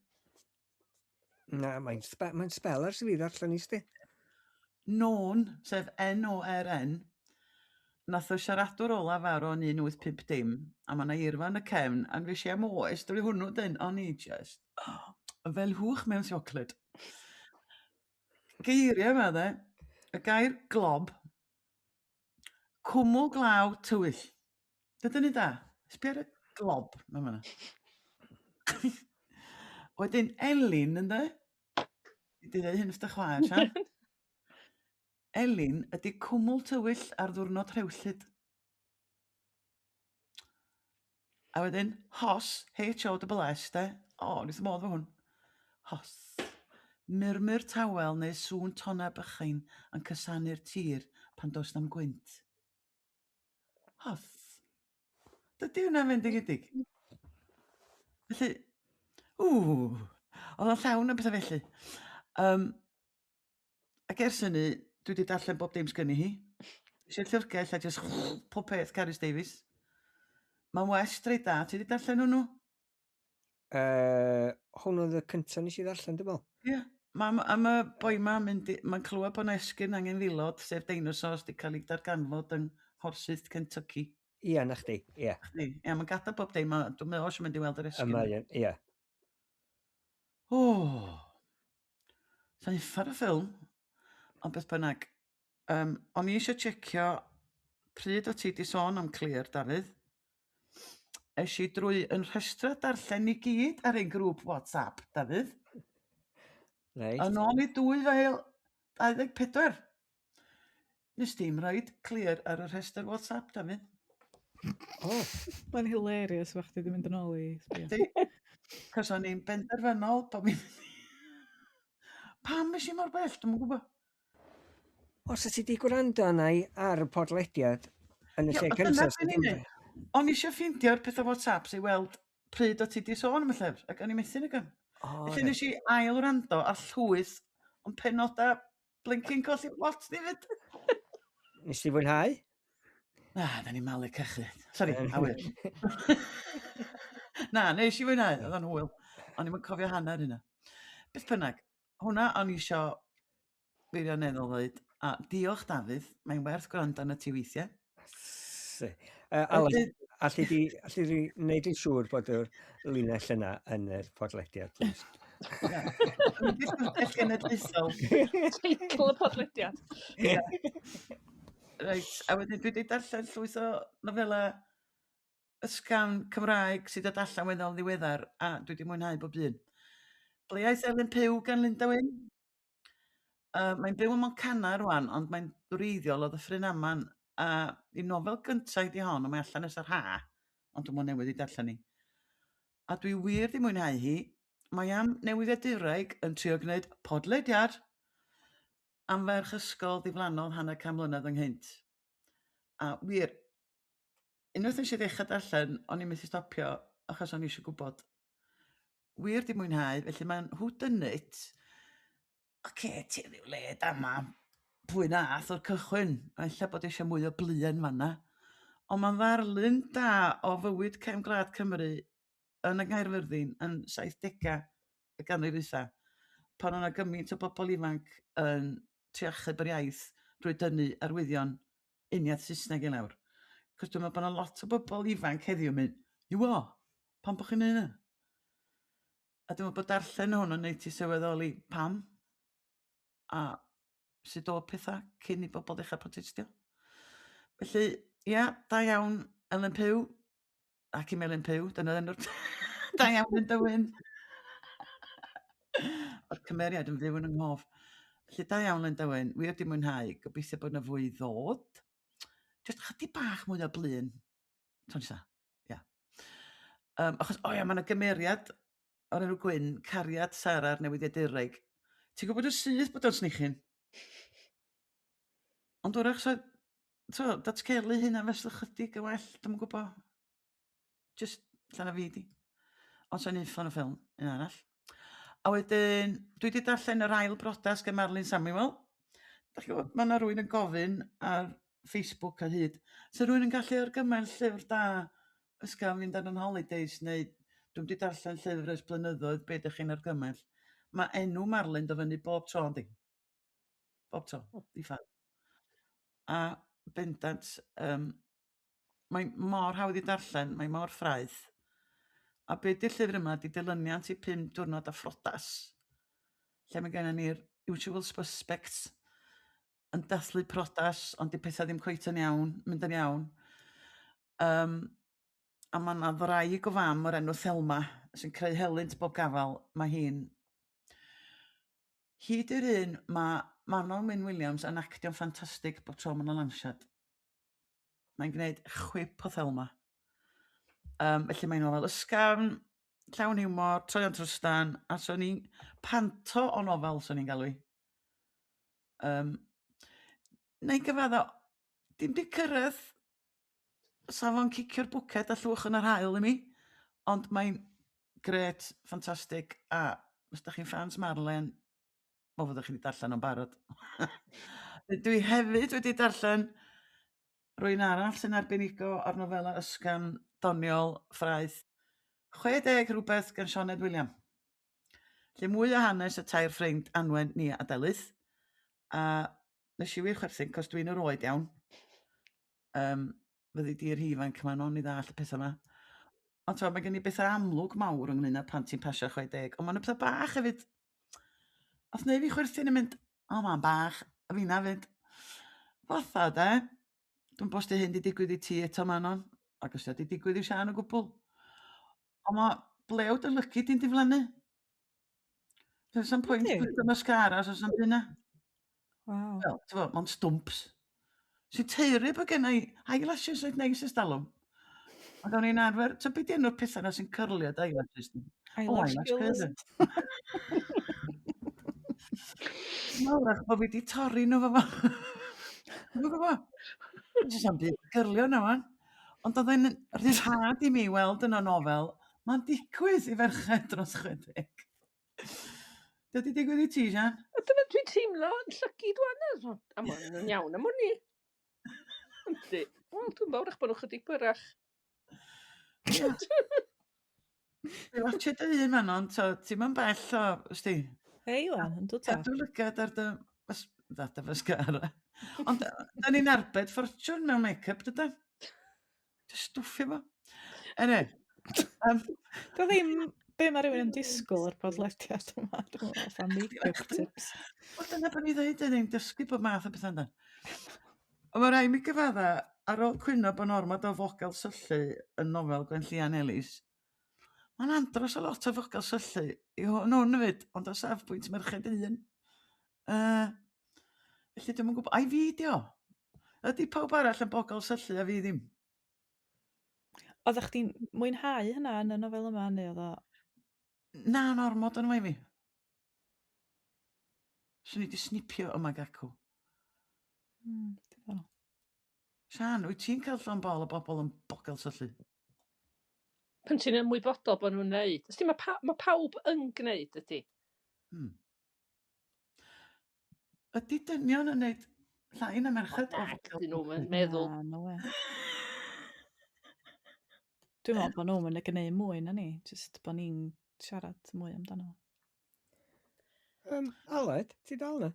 Na, mae'n spe mae spel ers i fi ddarllen i sti. Norn, sef N-O-R-N, nath y siaradwr ola farw yn 1850, a mae yna eirfa yn y cefn, a fues i am oes drwy hwnnw dyn, o'n i just, oh, fel hwch mewn siocled. Geiriau yma dde, y gair glob, cwmwl glaw tywyll. Dydyn ni da? Sbia ar y glob na fan'na. Wedyn Elin, ynde? Di dweud hyn wrth dy chwaer, Sian. Elin ydy cwmwl tywyll ar ddwrnod rhewllyd. A wedyn, hos, H-O-S-S, de. O, o'n i wrth fy modd efo hwn. Hos. Murmur tawel neu sŵn tonnau bychain yn cysanu'r tir pan does na'm gwynt. Hos. Dydy hwnna'n fendigedig. Felly, ww, oedd o'n llawn o bethau felly. Ac ers hynny, dwi wedi darllen bob dim sgynni hi. Es i'r llyfrgell a jyst pob peth Carys Davies. Mae'n west reit da. Ti wedi darllen hwnnw? Hwn oedd y cyntaf nes i ddarllen, dwi'n meddwl. Ie. Yeah. Mae am y boi ma mynd mae'n clywed bod 'na esgyrn angenfilod, sef dinosaurs, 'di cael ei darganfod yng nghorsydd Kentucky. Ie, na chdi, ie. Chdi. Ie, mae'n gadael bob dim, a dwi'n meddwl eisiau mynd i weld yr esgyrn. Yma, ie. Ie. O! Sa'n uffar y ffilm, ond beth bynnag. O'n i eisiau checio pryd o ti di sôn am Clear, Dafydd. Es i drwy yn rhestrau darllen i gyd ar ein grŵp WhatsApp, Dafydd. Reit. Yn ôl i 2024. Nes di'm rhoid Clear ar y rhestr WhatsApp, Dafydd. O. Mae'n hilarious fo chdi 'di mynd yn ôl i sbio. Di. Cos o'n i'n benderfynol bod fi'n mynd i... Pam es i mor bell? Dwi'm yn gwybod. Os ti 'di gwrando arna i ar y podlediad yn y Ie, lle ond dyna cyntaf... be o'n i'n neud. O'n i eisiau ffeindio'r pethau WhatsApp i weld pryd o ti 'di sôn am y llyfr, ac o'n i methu nag o'n. O, Felly reit. nes i ail wrando ar llwyth o'n penodau blincin colli plot ni fyd. Nes ti fwynhau? Na, da ni'n malu cachu. Sori, awyr. Na, nes i fwynhau, oedd o'n hwyl. O'n i'm yn cofio hanner hynna. Beth bynnag, hwnna o'n i isio wirioneddol ddweud. A diolch Dafydd, mae'n werth gwrando arna ti weithiau. Aled, alli di, alli di wneud yn siŵr bod yr linell yna yn yr podlediad, please? Llyfrgell Genedlaethol. Teitl y podlediad. Reit, a wedyn dwi wedi darllen llwyth o nofela ysgafn Cymraeg sydd dod allan weddol ddiweddar, a dwi wedi mwynhau bob un. Ble aeth Elin Pugh gan Linda Wyn? Mae'n byw ym Montcana rwan, ond mae'n wreiddiol o Ddyffryn Aman. A ei nofel gyntaf ydi hon, ond mae allan ers yr ha, ond dwi'n newydd i darllen hi. A dwi wir 'di mwynhau hi. Mae am newyddiadurwraig yn trio gwneud podlediad am ferch ysgol ddiflannodd hanner can mlynedd ynghynt. A wir, unwaith nes i ddechrau darllen, o'n i'n methu stopio achos o'n i eisiau gwybod. Wir 'di mwynhau, felly mae'n whodunit. Oce, ti ryw led ama pwy nath o'r cychwyn, a ella bod eisiau mwy o bluen fanna. Ond mae'n ddarlun da o fywyd cefn gwlad Cymru yn y Nghaerfyrddin yn 70au y ganrif ddwytha, pan o'na gymaint o bobl ifanc yn trio achub yr iaith drwy dynnu arwyddion uniaith Saesneg i lawr. Cos dwi'n meddwl bod yna lot o bobl ifanc heddiw yn mynd, you what? Pam bod chi'n neud hynna? A dwi'n meddwl bod darllen hwn yn neud ti sylweddoli pam a sut oedd pethau cyn i bobl ddechrau protestio. Felly, ia, da iawn Elen Pugh, ac i Melyn Pugh, dyna enw'r da iawn yn dywyn. O'r cymeriad yn fyw yn yng nghof. Felly da iawn Linda Wyn, wir di mwynhau, gobeithio bod yna fwy i ddod. Just chydig bach mwy o blun. Tro nesa, ia. Achos, o ia, mae yna gymeriad o'r enw Gwyn, cariad Sara'r newyddiadurwraig. Ti'n gwybod yn syth bod o'n snichyn? Ond wrach so, so datgelu hynna fesul chydig yn well, dwi'm yn gwybod. Just allan o fi di. Ond so'n uffern o ffilm, un arall. A wedyn, dwi wedi darllen yr ail brodas gan Marlyn Samuel. Dach chi'n gwybod, mae yna rywun yn gofyn ar Facebook a hyd, so rhywun yn gallu argymell llyfr da ysgafn fynd ar yn holidays, neu dwi'm wedi darllen llyfr ers blynyddoedd, be ydych chi'n argymell? Mae enw Marlyn do fyny bob tro, yndi? Bob tro, di-ffael. A bendant, mae mor hawdd i darllen, mae mor ffraeth. A be di'r llyfr yma 'di dilyniant i 5 diwrnod a phrodas, lle mae gennym ni'r usual suspects yn dathlu priodas, ond 'di pethau ddim cweit yn iawn, mynd yn iawn. A mae 'na ddraig o fam o'r enw Thelma sy'n creu helynt bob gafal. Mae hi'n... Hi 'di'r un mae Manon Wyn Williams yn actio'n ffantastig bob tro mae 'na lansiad. Mae'n gwneud chwip o Thelma. Felly mae'n nofel ysgafn, llawn hiwmor, troion trwstan, a swn i'n panto o nofel, swn i'n galw hi. Neu gyfadda, dim di cyrraedd safon cicio'r bwced a llwch yn yr haul i mi, ond mae'n grêt, ffantastig, a os da chi'n ffans Marlene, o fyddwch chi wedi darllen o'n barod. Dwi hefyd wedi darllen rwy'n arall sy'n arbenigo ar nofela ysgafn, doniol, ffraeth, 60 rhywbeth gan Sioned William. Lle mwy o hanes y tair ffrind Anwen, Nia a Delyth. A nes i wir chwerthin, cos dwi'n yr oed iawn. Fyddi di'r ifanc yma, non i ddall y pethau yma. Ond t'mo, mae gen i bethau amlwg mawr ynglyn â pan ti'n pasio 60, ond mae'n pethau bach hefyd. Oedd neu fi chwerthin yn mynd, o mae'n bach, a finna fyd. Fatha de, dwi'n bos di hyn di digwydd i ti eto Manon, ac os di digwydd i Siân o gwbl. Ond mae blew dy lygu di'n diflannu. Does 'na'm pwynt pwyso mascara os oes 'na'm byd 'na. Waw. Wel, ti'n gwbod, mond stwmps. Sy'n teuru bod gen i eyelashes reit neis ers talwm. Ond o'n i'n arfer, ti'n beth enw'r pethau yna sy'n cyrlio dy eyelashes di? Oh, eyelash curls. Mawrach bod fi wedi torri nhw fo. Dwi'n gwybod. Jyst am byd cyrlio yna wan. Ond oedd e'n rhyddhad i mi weld yn y nofel, mae'n digwydd i ferched dros 60. Dydy digwydd i ti, Sian? Dyna dwi'n teimlo yn llygid wan. A mae'n yn iawn am hwn i. Yndi. Wel, dwi'n fawr eich bod nhw chydig byrach. Dwi'n watcha dy hun, Manon, so ti'n mynd bell o, ysdi? Hei, wan, yn dod. Cadw lygad ar dy... Ddata mascara. Ond da ni'n arbed ffortiwn mewn make-up, dydan? Just stwffio fo. Ene. Do ddim be mae rhywun yn disgwyl o'r podlediad yma, dwi'n meddwl, fatha make-up tips. Wel, dyna beth ni'n dweud, dyn ni'n dysgu bob math o bethau yna. Ond mae rhaid mi gyfadda, ar ôl cwyno bod ormod o fogel syllu yn nofel Gwenllian Ellis, mae'n andros o lot o fogel syllu i hwn hwn hefyd, ond o safbwynt merched hŷn. Felly dwi'm yn gwybod, ai fi 'di o? Ydy pawb arall yn bogel syllu a fi ddim? Oeddech chdi'n mwynhau hynna yn y nofel yma neu oedd o... Na, yn ormod o'n i fi. Swn i wedi snipio yma gacw. Diddorol. Sian, wyt ti'n cael llon bol o bobl yn bogel syllu? Pan ti'n ymwybodol bod nhw'n neud. Ysdi, mae, pa, mae pawb yn gwneud, ydy. Ydy dynion yn neud llai na merched o Nac, dyn nhw'n meddwl. Na, no way. Dwi'n meddwl bod nhw'n mynd gwneud mwy na ni, jyst bod ni'n siarad mwy amdano. Aled, ti dal na?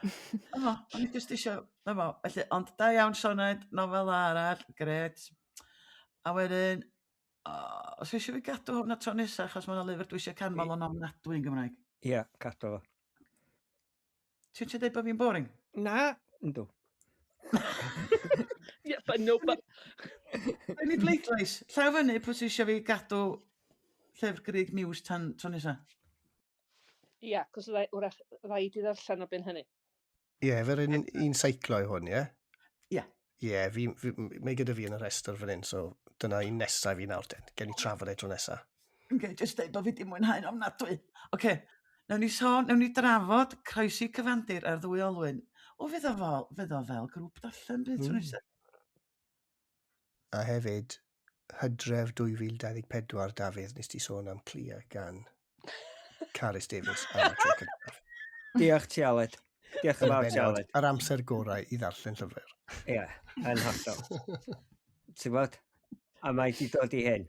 O, o'n i jyst isio, na fo, felly, ond da iawn Sioned, nofel arall, gret. A wedyn, os eisiau fi gadw hwnna tro nesaf, achos mae yna lyfr dwi eisiau canmol o'n ofnadwy yn Gymraeg. Ie, yeah, cadw fo. Ti'n eisiau dweud bod fi'n boring? Na, yndw. Yeah, but no, but... Dwi'n ni bleidlais. Llaw fyny pwy sy'n eisiau fi gadw llyfr Grug Muse tan tro nesaf. Ia, cos wrach rhaid i ddarllen o ben hynny. Ie, yeah, fe'r un, un seiclo i hwn, ie? Ie. Ie, fi, fi, mae gyda fi yn y rhestr fan hyn, so dyna un nesaf fi nawr, den. Gen i trafod e tro nesaf. Oce, jyst deud bod fi di mwynhau'n ofnadwy. Oce, nawn ni sôn, nawn ni drafod croesi cyfandir ar ddwy olwyn. O, fydd o fel, fydd o fel grŵp darllen bydd tro nesaf. A hefyd, hydref 2024, Dafydd, nes ti sôn am Clear gan Carys Davies am y tro cyntaf. Diolch ti, Aled. Diolch yn Yn y fawr ti, bennod, Aled. Yr amser gorau i ddarllen llyfr. Ie, yn hollol. Ti'n gwybod? A mae di dod i hyn.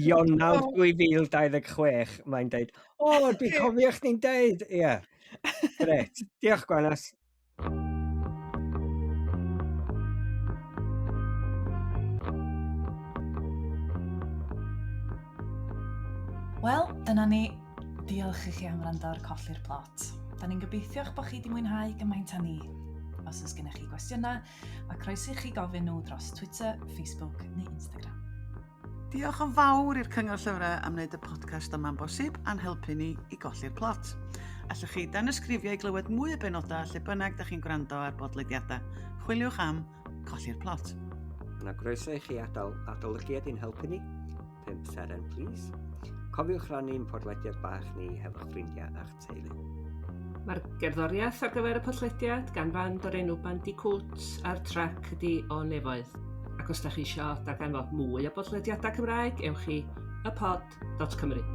Ionawr 2026, mae'n deud, o, dwi'n cofio chdi'n deud. Ie, gret. Diolch, Gwanas. Wel, dyna ni. Diolch i chi am wrando ar Colli'r Plot. Da ni'n gobeithio'ch bod chi wedi mwynhau gymaint â ni. Os oes gennych chi gwestiynau, mae croeso i chi gofyn nhw dros Twitter, Facebook neu Instagram. Diolch yn fawr i'r Cyngor Llyfrau am wneud y podcast yma'n bosib a'n helpu ni i golli'r plot. Allwch chi danysgrifio i glywed mwy o benodau lle bynnag da chi'n gwrando ar bodlediadau. Chwiliwch am Colli'r Plot. Yna groeso i chi adael adolygiad i'n helpu ni. 5 seren, please. Cofiwch rannu'n podlediad bach ni hefo'ch ffrindiau a'ch teulu. Mae'r gerddoriaeth ar gyfer y podlediad gan fand o'r enw Bandicoot a'r trac ydi O Nefoedd. Ac os da chi isio darganfod mwy o bodlediadau Cymraeg, ewch i ypod.cymru.